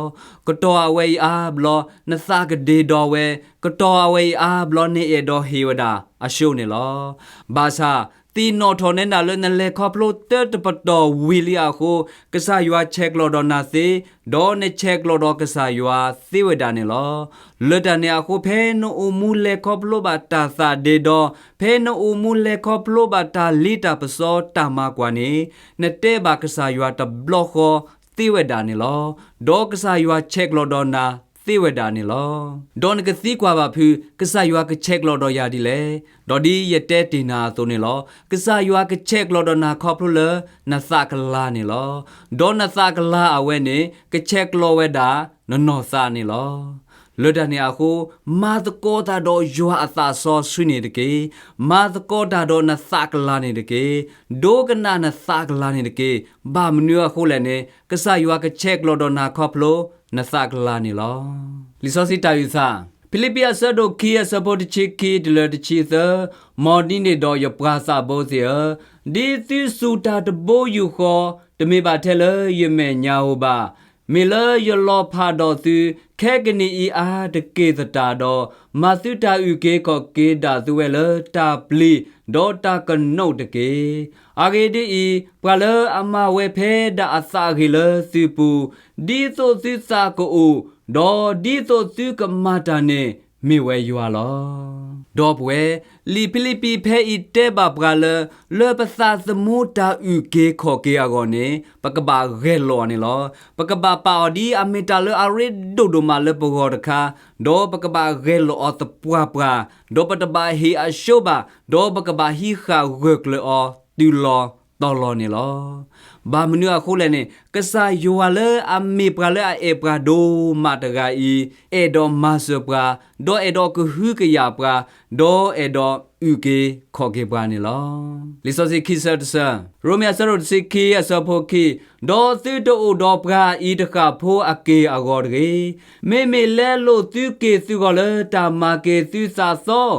ကတီၢ်အဝဲအံၤအါဘျီနသးကဒ့ဒီဝဲ, ကတီၢ်အဝဲအံၤအါဘျီနအဲၣ်ဒိးဟ့ၣ်ဝဲဒၣ်အဆှိန့ၣ်လီၤ. ဘၣ်ဆၣ်, သ့ၣ်နီၣ်ထီၣ်နဲဒၣ်လၢနလဲၤခီဖျိတၢတပတီၢ်ဝံၤလံအဃိ, ကစၢ်ယွၤဆဲးကျိးဒီးနၤသ့, ဒီးနဆဲးကျိးဒီးကစၢ်ယွၤသ့ဝဲဒၣ်န့ၣ်လီၤ. လၢတၢ်န့ၣ်အဃိ ဖဲနအိၣ်မူလဲၤခီဖျိဘၣ်တၢ်သးဒ့ဒီ, ဖဲနအိၣ်မူလဲၤခီဖျိဘၣ်တၢ်လ့တၢ်ပစီတၢ်မၤကွၢ်န့ၣ်, နတဲဘၣ်ကစၢ်ယွၤတဘျီဃီသ့ဝဲဒၣ်န့ၣ်လီၤ. ဒီးကစၢ်ယွၤဆဲးကျိးဒီးနၤသ့ဝဲဒၣ်န့ၣ်လီၤ. ဒီးနကသံကွၢ်ဘၣ်ဖုး, ကစၢ်ယွၤကဆဲးကျိးဒီးယၤဒ်လဲၣ်. ဒီးဒ်ယတဲတ့ၢ်နၤအသိးန့ၣ်လီၤ. ကစၢ်ယွၤကဆဲးကျိးဒီးနၤခီဖျိလၢနသးကလၤန့ၣ်လီၤ. ဒီးနသးကလၤအဝဲန့ၣ် ကဆဲးကျိးဝဲဒၣ်နနီၢ်သးန့ၣ်လီၤ. လၢတၢ်န့ၣ်အဃိ, မၤသကိးတၢ်ဒီးယွၤအသးစီဆှံန့ၣ်တက့ၢ်. မၤသကိးတၢ်ဒီးနသးကလၤန့ၣ်တက့ၢ်. ဒိကနၣ်နသးကလၤန့ၣ်တက့ၢ်. ဘၣ်မနုၤအဃိလဲၣ်န့ၣ်, ကစၢ်ယွၤကဆဲးကျိးဒီးနၤခီဖျိ နသးကလၤန့ၣ်လီၤ. လံာ်စီဆှံတၢ်အုၣ်သး, ဖံလံးပံၤအဆၢဒိၣ်ခံ အဆၢဖိတဆံခံတုၤလၢတဆံသၢ, မ်ဒ်န့ၣ်ဒီးယပှၤသးဘိသ့ၣ်ဧၢ, ဒ်သုစူၢ်တၢ်တဘိယူၢ်ဃီ, တမ့ၢ်ဘၣ်ထဲလၢယမဲာ်ညါဧိၤဘၣ်. မ့ၢ်လၢယလီၤဖးဒီးသု, ခဲကနံၣ်အံၤအါတက့ၢ်သတးဒီး, မၤသုတၢ်အုၣ်က့ၤခီၣ်က့ၤဒၣ်သုဝဲလၢတၢ်ပျံၤ, ဒီးတၢ်ကနိးတက့ၢ်. အဂ့ၢ်ဒ်အံၤ, ပှၤလၢအမၤဝဲဖဲဒၣ်အသးအဂ့ၢ်လၢသုပူၤ, ဒ်သိးသုသးကအိၣ်, ဒီးဒ်သိးသုကမၤတၢ်န့ၣ် မ့ၢ်ဝဲယွၤလီၤ. ဒီပုၢ်ဝဲၢ်, လံာ်ဖံလံးပံၤဖဲအံၤတဲဘၣ်ပှၤလၢ လၢပသးသမူတၢ်အုၣ်က့ၤခီၣ်က့ၤအဂီၢ်န့ၣ် ပကဘၣ်ဂဲၤလိာ်အီၤန့ၣ်လီၤ. ပကဘၣ်ပာ်အီၤဒ်အမ့ၢ်တၢ်လၢအရ့ဒိၣ်ဒိၣ်မးလၢပဂီၢ်တခါ, ဒီးပကဘၣ်ဂဲၤလိာ်အီၤသပှၢ်ပှၢ်, ဒီးပတဘၣ်ဟ့ၣ်အဆှိဘၣ်, ဒီးပကဘၣ်ဟံးဃာ်ဂၢၢ်ကျၢၤအီၤတုၤလီၤတီၤလီၤန့ၣ်လီၤ. ဘၣ်မနုၤအဃိလဲၣ်န့ၣ် ကစၢ်ယွၤလၢအမ့ၢ်ပှၤလၢအအဲၣ်ပှၤဒိၣ်မးတဂၤအံၤ အဲၣ်ဒိးမၤစၢၤပှၤ, ဒီးအဲၣ်ဒိးကဟုကယာ်ပှၤ, ဒီးအဲၣ်ဒိးအုၣ်က့ၤခီၣ်က့ၤပှၤန့ၣ်လီၤ. လံာ်စီဆှံခံဆၢတဆၢ, ရိမ့ၤအဆၢဒိၣ်တဆံခံ အဆၢဖိခံ, ဒီးသုတအိၣ်ဒီးပှၤအံၤတဃၣ်ဖိအက့ၢ်အဂီၤတဂ့ၤ. မ့မ့ၢ်လဲလိာ်သုက့ၤသုဂီၢ်လၢတၢ်မၤက့ၤသုသး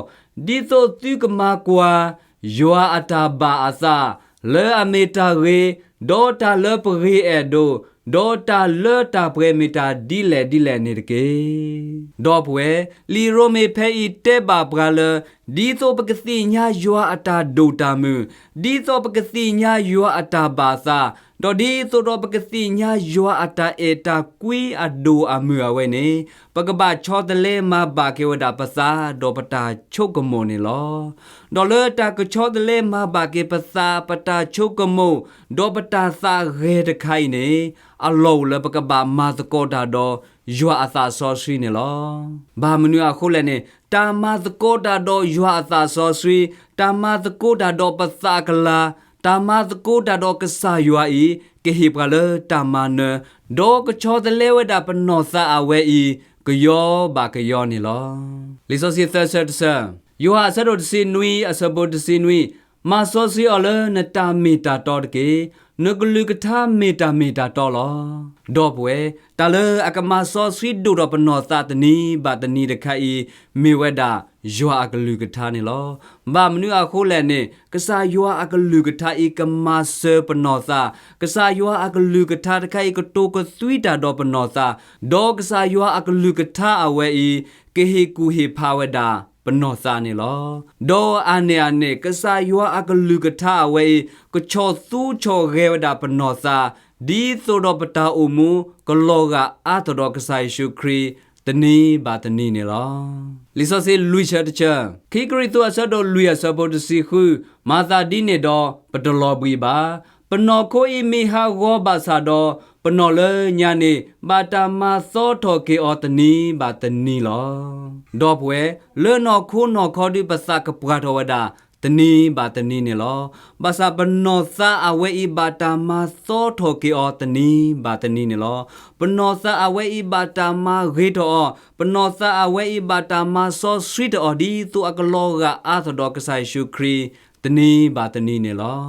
သီ, ဒ်သိးသုကမၤကွၢ် ယွၤအတၢ်ဘၣ်အသး, လၢအမ့ၢ်တၢ်ဂ့ၤ, ဒီးတၢ်လၢပဂ့ၤအဲၣ်ဒိး, ဒီးတၢ်လၢတၢ်ပှဲၤမ့ၢ်တၢ်ဒ်လဲၣ်ဒ်လဲၣ်န့ၣ်တက့ၢ်. ဒီပုၢ်ဝဲၢ်, လံာ်ရိမ့ၤဖဲအံၤတဲဘၣ်ပှၤလၢ ဒ်သိးပကသ့ၣ်ညါယွၤအတၢ်ဒိၣ်တၢ်မုၢ်, ဒ်သိးပကသ့ၣ်ညါယွၤအတၢ်ဘၣ်သး, ဒီးဒ်သိးဒီးပကသ့ၣ်ညါယွၤအတၢ်အဲၣ်တၢ်ကွံအဒိၣ်အမုၢ်အဝဲန့ၣ်, ပကဘၣ်ဆီတလဲမၤဘၣ်က့ၤဝဲဒၣ်ပသးဒီးပတၢ်ဆိကမိၣ်န့ၣ်လီၤ. ဒီးလၢတၢ်ကဆီတလဲမၤဘၣ်က့ၤပသး ပတၢ်ဆိကမိၣ်, ဒီးပတၢ်သးဂဲၤတခါအံၤန့ၣ်, အလီၢ်အိၣ်လၢပကဘၣ်မၤသကိးတၢ်ဒီးယွၤအသးစီဆှံန့ၣ်လီၤ. ဘၣ်မနုၤအဃိလဲၣ်န့ၣ်, တၢ်မၤသကိးတၢ်ဒီးယွၤအသးစီဆှံ, တၢ်မၤသကိးတၢ်ဒီးပသးကလၤ, တၢ်မၤသကိးတၢ်ဒီးကစၢ်ယွၤအံၤ, ကဟ့ၣ်ပှၤလၢတၢ်မၤနၢၤ, ဒီးကဆီတလဲဝဲဒၣ်ပနီၢ်သးအဝဲအံၤ, ကယီဘၣ်ကယီန့ၣ်လီၤ. လံာ်စီဆှံသၢဆၢတဆၢ, ယိၤဟၣ်အဆၢဒိၣ်တဆံနွံ အဆၢဖိတဆံနွံ, မၤစီဆှံအီၤလၢနတၢ်မ့ၢ်တၢ်တီတက့ၢ်. နကလုၢ်ကထါမ့ၢ်တၢ်မ့ၢ်တၢ်တီလီၤ. ဒီပုၢ်ဝဲၢ်, တၢ်လၢအကမၤစီဆှံဒိၣ်ထီၣ်ပနီၢ်သးတနံၤဘၣ်တနံၤတခါအံၤ, မ့ၢ်ဝဲဒၣ်ယွၤအကလုၢ်ကထါန့ၣ်လီၤ. ဘၣ်မနုၤအဃိလဲၣ်န့ၣ်, ကစၢ်ယွၤအကလုၢ်ကထါအံၤ ကမၤစၢၤပနီၢ်သး, ကစၢ်ယွၤအကလုၢ်ကထါတခါအံၤ ကတိၤကသွံတၢ်ဒီးပနီၢ်သး, ဒီးကစၢ်ယွၤအကလုၢ်ကထါအဝဲအံၤ, ကဟ့ၣ်ကူၣ်ဟ့ၣ်ဖးဝဲဒၣ်ပနီၢ်သးန့ၣ်လီၤ. ဒီးအါန့ၢ်အန့ၣ် ကစၢ်ယွၤအကလုၢ်ကထါအဝဲအံၤ ကဆီၣ်သူဆီၣ်ဂဲၤဝဲဒၣ်ပနီၢ်သး, ဒ်သိးဒီးပတၢ်အိၣ်မူ ကလီၤဂာ်အါထီၣ်ဒီးကစၢ်ယ့ၣ်ၡူးခရံာ် တနံၤဘၣ်တနံၤန့ၣ်လီၤ. လံာ်စီဆှံလွံၢ်ဆၢတဆၢ, ခံကရံၣ်သူးအဆၢဒိၣ်လွံၢ်အဆၢဖိတဆံဃု, မၤသးဒ်န့ၣ်ဒီး ပတလီၤဘှံးဘၣ်. ပနီၢ်ခိအံၤမ့ၢ်ဟးဂီၤဘၣ်ဆၣ်ဒီး, ပနီၢ်လၢညါန့ၣ် ဘၣ်တၢ်မၤသီထီၣ်က့ၤအီၤတနံၤဘၣ်တနံၤလီၤ. ဒီပုၢ်ဝဲၢ်, လၢနီၢ်ခိနီၢ်ခီဒုးပသးကပှၢ်ထီၣ်ဝဲဒၣ် တနံၤဘၣ်တနံၤန့ၣ်လီၤ. ဘၣ်ဆၣ်ပနီၢ်သးအဝဲအံၤဘၣ်တၢ်မၤသီထီၣ်က့ၤအီၤတနံၤဘၣ်တနံၤန့ၣ်လီၤ. ပနီၢ်သးအဝဲအံၤဘၣ်တၢ်မၤဂ့ၤထီၣ်အီၤ, ပနီၢ်သးအဝဲအံၤဘၣ်တၢ်မၤစီဆှံထီၣ်အီၤ ဒ်သိးအကလီၤဂာ်အါထီၣ်ဒီးကစၢ်ယ့ၣ်ၡူးခရံာ် တနံၤဘၣ်တနံၤန့ၣ်လီၤ.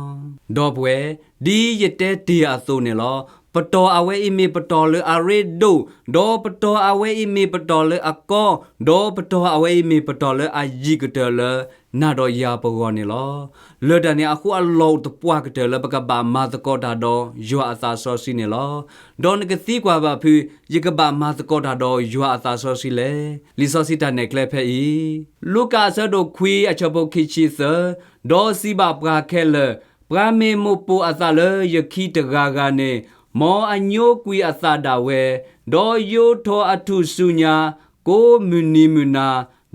ဒီပုၢ်ဝဲၢ်, ဒ်ယတဲတ့ၢ်အသိးန့ၣ်လီၤ. ပတီၢ်အဝဲအံၤမ့ၢ်ပတီၢ်လၢအရ့ဒိၣ်, ဒီးပတီၢ်အဝဲအံၤမ့ၢ်ပတီၢ်လၢအကီ, ဒီးပတီၢ်အဝဲအံၤမ့ၢ်ပတီၢ်လၢအယံာ်ကတၢၢ်လၢ နၤဒီးယၤပဂီၢ်န့ၣ်လီၤ. လၢတၢ်န့ၣ်အဃိအလီၢ်အိၣ်သပှၢ်ကတၢၢ်လၢပကဘၣ်မၤသကိးတၢ်ဒီးယွၤအသးစီဆှံန့ၣ်လီၤ. ဒီးနကသံကွၢ်ဘၣ်ဖုး, ယကဘၣ်မၤသကိးတၢ်ဒီးယွၤအသးစီဆှံလဲၣ်. လံာ်စီဆှံတၢ်နဲၣ်ကျဲဖဲအံၤ, လူၤကၣ်အဆၢဒိၣ်ခွံအဆၢဖိခံဆံသၢ, ဒီးစံးဘၣ်ပှၤခဲလၢာ်, ပှၤမ့ၢ်မိၣ်ပိာ်အသးလၢယခံတဂၤဂၤန့ၣ်, မ်အညိကွံာ်အသးဒၣ်ဝဲ, ဒီးယိးထီၣ်အထူၣ်စုညါ, ကိးမုၢ်နံၤမုၢ်နၤ,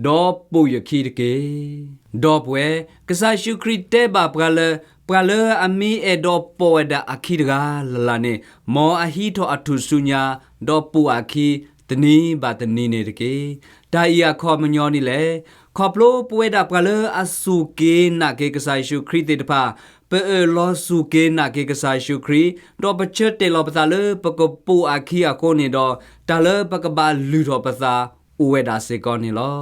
ဒီးပိာ်ယခံတက့ၢ်. ဒီပုၢ်ဝဲၢ်, ကစၢ်ယ့ၣ်ၡူးခရံာ်တဲဘၣ်ပှၤလၢ ပှၤလၢအမ့ၢ်အဲၣ်ဒိးပိာ်ဝဲဒၣ်အခံတဂၤလၢ်လၢ်န့ၣ်, မ်အဟံးထီၣ်အထူၣ်စုညါ, ဒီးပိာ်အခံ တနံၤဘၣ်တနံၤန့ၣ်တက့ၢ်. တၢ်အံၤအခီပညီဒ်လဲၣ်. ခီဖျိပဝဲဒၣ်ပှၤလၢအစူၢ်က့ၤနာ်က့ၤကစၢ်ယ့ၣ်ၡူးခရံာ်သ့ၣ်တဖၣ်, ပအၢၣ်လီၤစူၢ်က့ၤနာ်က့ၤကစᢢ်ယ့ၣ်ၡူးခရံာ်, ဒီးပဆၢတဲာ်လီၤပသးလၢပကပိာ်အခံအဃိန့ၣ်ဒီး, တၢ်လၢပကဘၣ်လုၢ်ထီၣ်ပသး အိၣ်ဝဲဒၣ်စ့ၢ်ကီးန့ၣ်လီၤ.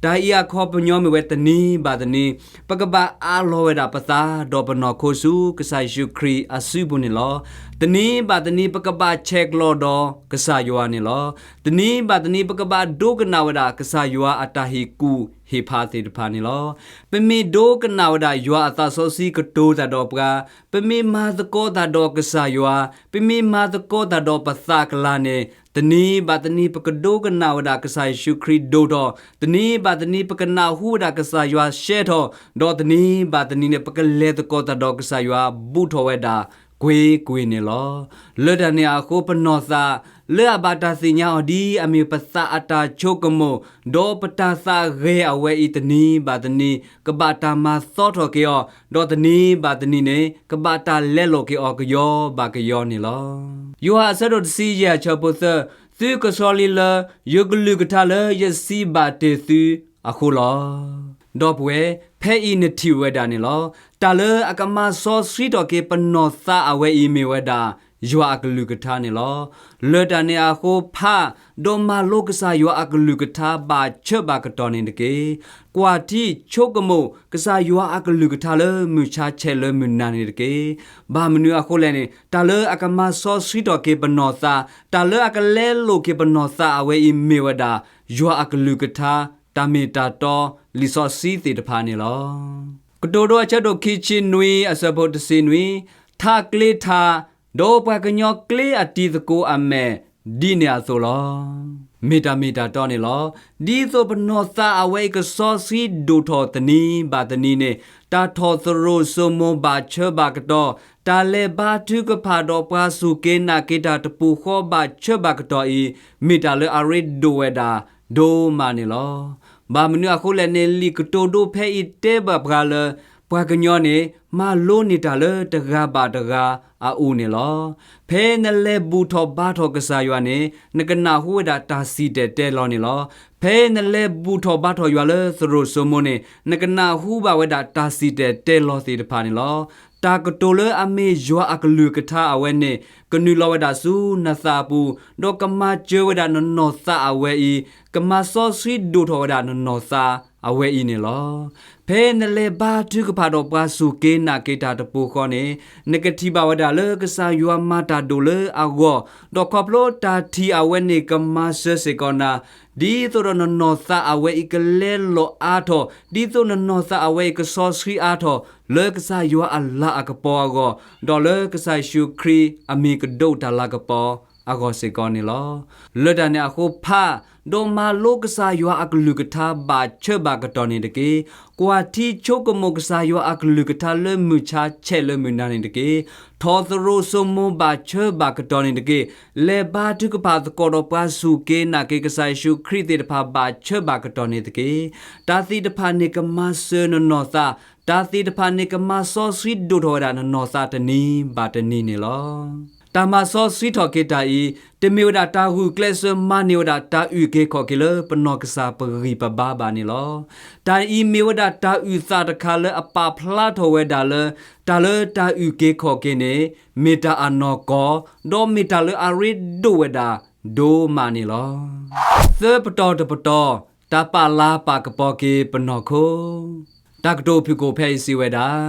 တၢ်အံၤအခီပညီမ့ၢ်ဝဲတနံၤဘၣ်တနံၤ ပကဘၣ်အးလီၤဝဲဒၣ်ပသးဒီးပနီၢ်ခိဆူကစၢ်ယ့ၣ်ၡူးခရံာ်အစုပူၤန့ၣ်လီၤ. တနံၤဘၣ်တနံၤ ပကဘၣ်ဆဲးကျိးဒီးကစၢ်ယွၤန့ၣ်လီၤ. တနံၤဘၣ်တနံၤ ပကဘၣ်ဒိကနၣ်ဝဲဒၣ်ကစၢ်ယွၤအတၢ်ဟ့ၣ်ကူၣ်ဟ့ၣ်ဖးသ့ၣ်တဖၣ်န့ၣ်လီၤ. ပမ့ၢ်ဒိကနၣ်ဝဲဒၣ်ယွၤအသးစီဆှံကတိၤတၢ်ဒီးပှၤ, ပမ့ၢ်မၤသကိးတၢ်ဒီးကစၢ်ယွၤ, ပမ့ၢ်မၤသကိးတၢ်ဒီးပသးကလၤန့ၣ် တနံၤဘၣ်တနံၤ ပကဒိကနၣ်ဝဲဒၣ်ကစၢ်ယ့ၣ်ၡူးခရံာ်ဒိၣ်ထီၣ်, တနံၤဘၣ်တနံၤ ပကနၢ်ဟူဝဲဒၣ်ကစၢ်ယွၤရှဲထီၣ်, ဒီးတနံၤဘၣ်တနံၤန့ၣ် ပကလဲၤသကိးတၢ်ဒီးကစၢ်ယွၤဘူးထီၣ်ဝဲဒၣ် ကွ့ၢ်ကွ့ၢ်န့ၣ်လီၤ. လၢတၢ်န့ၣ်အဃိ ပနီၢ်သး လၢအဘၣ်တၢ်သ့ၣ်ညါအီၤဒ်အမ့ၢ်ပသးအတၢ်ဆိကမိၣ်, ဒီးပတၢ်သးဂဲၤအဝဲအံၤ တနံၤဘၣ်တနံၤ ကဘၣ်တၢ်မၤသီထီၣ်က့ၤအီၤ, ဒီးတနံၤဘၣ်တနံၤန့ၣ် ကဘၣ်တၢ်လဲလိာ်က့ၤအီၤကယီဘၣ်ကယီန့ၣ်လီၤ. ယိၤဟၣ်အဆၢဒိၣ်တဆံယဲၢ် အဆၢဖိသၢ, သုကဆီလံလၢ ယကလုၢ်ကထါလၢယစံးဘၣ်တ့ၢ်သုအဃိလီၤ. ဒီပုၢ်ဝဲၢ်, ဖဲအံၤနထံၣ်ဝဲဒၣ်န့ၣ်လီၤ. တၢ်လၢအကမၤစီဆှံထီၣ်က့ၤပနီၢ်သးအဝဲအံၤမ့ၢ်ဝဲဒၣ် ယွၤအကလုၢ်ကထါန့ၣ်လီၤ. လၢတၢ်န့ၣ်အဃိ ဖး, ဒီးမၤလိကစၢ်ယွၤအကလုၢ်ကထါဘၣ်ဆၢဘၣ်ကတီၢ်န့ၣ်တက့ၢ်. ကွၢ်ထံဆိကမိၣ် ကစၢ်ယွၤအကလုၢ်ကထါလၢမုၢ်ဆါဆဲးလၢမုၢ်နၤန့ၣ်တက့ၢ်. ဘၣ်မနုၤအဃိလဲၣ်န့ၣ် တၢ်လၢအကမၤစီဆှံထီၣ်က့ၤပနီၢ်သး, တၢ်လၢအကလဲလိာ်က့ၤပနီၢ်သးအဝဲအံၤမ့ၢ်ဝဲဒၣ် ယွၤအကလုၢ်ကထါ, တၢ်မ့ၢ်တၢ်တီ, လံာ်စီဆှံသ့ၣ်တဖၣ်န့ၣ်လီၤ. ကတိၤဒိအဆၢဒိၣ်ခံဆံနွံ အဆၢဖိတဆံနွံ, ထးကျ့ထး, ဒီးပှၤကညီကျ့အတံၤသကိးအမဲာ် ဒ်န့ၣ်အသိးလီၤ. မ့ၢ်တၢ်မ့ၢ်တၢ်တီန့ၣ်လီၤ. ဒ်သိးပနီၢ်သးအဝဲအံၤ ကစီဆှံဒိၣ်ထီၣ်တနံၤဘၣ်တနံၤန့ၣ် တၢ်ထီၣ်သရိာ်စိမိၤဘၣ်ဆၢဘၣ်ကတီၢ်, တၢ်လဲၤဘါထုကဖၣ်ဒီးပှၤစူၢ်က့ၤနာ်က့ၤတၢ်တပူၤဃီဘၣ်ဆၢဘၣ်ကတီၢ်အံၤ မ့ၢ်တၢ်လၢအရ့ဒိၣ်ဝဲဒၣ်ဒိၣ်မးန့ၣ်လီၤ. ဘၣ်မနုၤအဃိလဲၣ်န့ၣ် လံာ်ကတိၤဒိဖဲအံၤတဲဘၣ်ပှၤလၢ ပှၤကညီန့ၣ် မၤလိန့ၢ်တၢ်လၢတဂၤဘၣ်တဂၤအအိၣ်န့ၣ်လီၤ. ဖဲနလဲၤဘူၣ်ထီၣ်ဘါထီၣ်ကစၢ်ယွၤန့ၣ် နကနၢ်ဟူဝဲဒၣ်တၢ်စံၣ်တဲၤတဲလီၤန့ၣ်လီၤ. ဖဲနလဲၤဘူၣ်ထီၣ်ဘါထီၣ်ယွၤလၢသရိာ်စိမိၤန့ၣ် နကနၢ်ဟူဘၣ်ဝဲဒၣ်တၢ်စံၣ်တဲၤတဲလီၤသ့ၣ်တဖၣ်န့ၣ်လီၤ. တၢ်ကတိၤလၢအမ့ၢ်ယွၤအကလုၢ်ကထါအဝဲန့ၣ် ကနုာ်လီၤဝဲဒၣ်ဆူနသးပူၤ, ဒီးကမၤစၢၤဝဲဒၣ်နနီၢ်သးအဝဲအံၤ, ကမၤစီဆှံဒိၣ်ထီၣ်ဝဲဒၣ်နနီၢ်သးအဝဲအံၤန့ၣ်လီၤ. ဖဲနလဲၤဘါထုကဖၣ်ဒီးပှၤစူၢ်က့ၤနာ်က့ၤတၢ်တပူၤဃီန့ၣ် နကထံၣ်ဘၣ်ဝဲဒၣ်လၢကစၢ်ယွၤမၤတၢ်ဒိၣ်လၢအဂီၢ်, ဒီးခီဖျိတၢ်ထံၣ်အဝဲန့ၣ်ကမၤစၢၤစ့ၢ်ကီးနၤ, ဒ်သိးဒီးနနီၢ်သးအဝဲအံၤကလဲလိာ်အါထီၣ်, ဒ်သိးနနီၢ်သးအဝဲအံၤကစီဆှံအါထီၣ် လၢကစၢ်ယွၤအလၤအကပီၤအဂီၢ်, ဒီးလၢကစၢ်ယ့ၣ်ၡူးခရံာ်အမံၤကဒိးတၢ်လၤကပီၤအဂီၢ်စ့ၢ်ကီးန့ၣ်လီၤ. လၢတၢ်န့ၣ်အဃိဖး, ဒီးမၤလိကစၢ်ယွၤအကလုၢ်ကထါဘၣ်ဆၢဘၣ်ကတီၢ်န့ၣ်တက့ၢ်. ကွၢ်ထံဆိကမိၣ်ကစၢ်ယွၤအကလုၢ်ကထါလၢမုၢ်ဆါဆဲးလၢမုၢ်နၤန့ၣ်တက့ၢ်. ထီၣ်သရိာ်စိမိၤဘၣ်ဆၢဘၣ်ကတီၢ်န့ၣ်တက့ၢ်. လဲၤဘါထုကဖၣ်သကိးဒီးပှၤစူၢ်က့ၤနာ်က့ၤကစၢ်ယ့ၣ်ၡူးခရံာ်သ့ၣ်တဖၣ်ဘၣ်ဆၢဘၣ်ကတီၢ်န့ၣ်တက့ၢ်. တၢ်သ့ၣ်တဖၣ်န့ၣ်ကမၤစၢၤနနီၢ်သး, တၢ်သ့ၣ်တဖၣ်န့ၣ်ကမၤစီဆှံဒိၣ်ထီၣ်ဝဲဒၣ်နနီၢ်သးတနံၤဘၣ်တနံၤန့ၣ်လီၤ. တၢ်မၤစီဆှံထီၣ်က့ၤတၢ်အံၤ တမ့ၢ်ဝဲဒၣ်တၢ်ဂုာ်ကျဲးစၢးမၤန့ၢ်ဝဲဒၣ်တၢ်အုၣ်က့ၤခီၣ်က့ၤလၢပနီၢ်ကစၢ်ပဂံၢ်ပဘါဘၣ်န့ၣ်လီၤ. တၢ်အံၤမ့ၢ်ဝဲဒၣ်တၢ်အုၣ်သးတခါလၢအပာ်ဖျါထီၣ်ဝဲဒၣ်လၢ တၢ်လၢတၢ်အုၣ်က့ၤခီၣ်က့ၤန့ၣ် မ့ၢ်တၢ်အနီၢ်ကီၢ်, ဒီးမ့ၢ်တၢ်လၢအရ့ဒိၣ်ဝဲဒၣ်ဒိၣ်မးန့ၣ်လီၤ. သၢပတီၢ်တပတီၢ်, တၢ်ပာ်လၤပာ်ကပီၤက့ၤပနီၢ်ခိ. တၢ်ကတိၤဖုၣ်ကိာ်ဖဲအံၤစံးဝဲဒၣ်,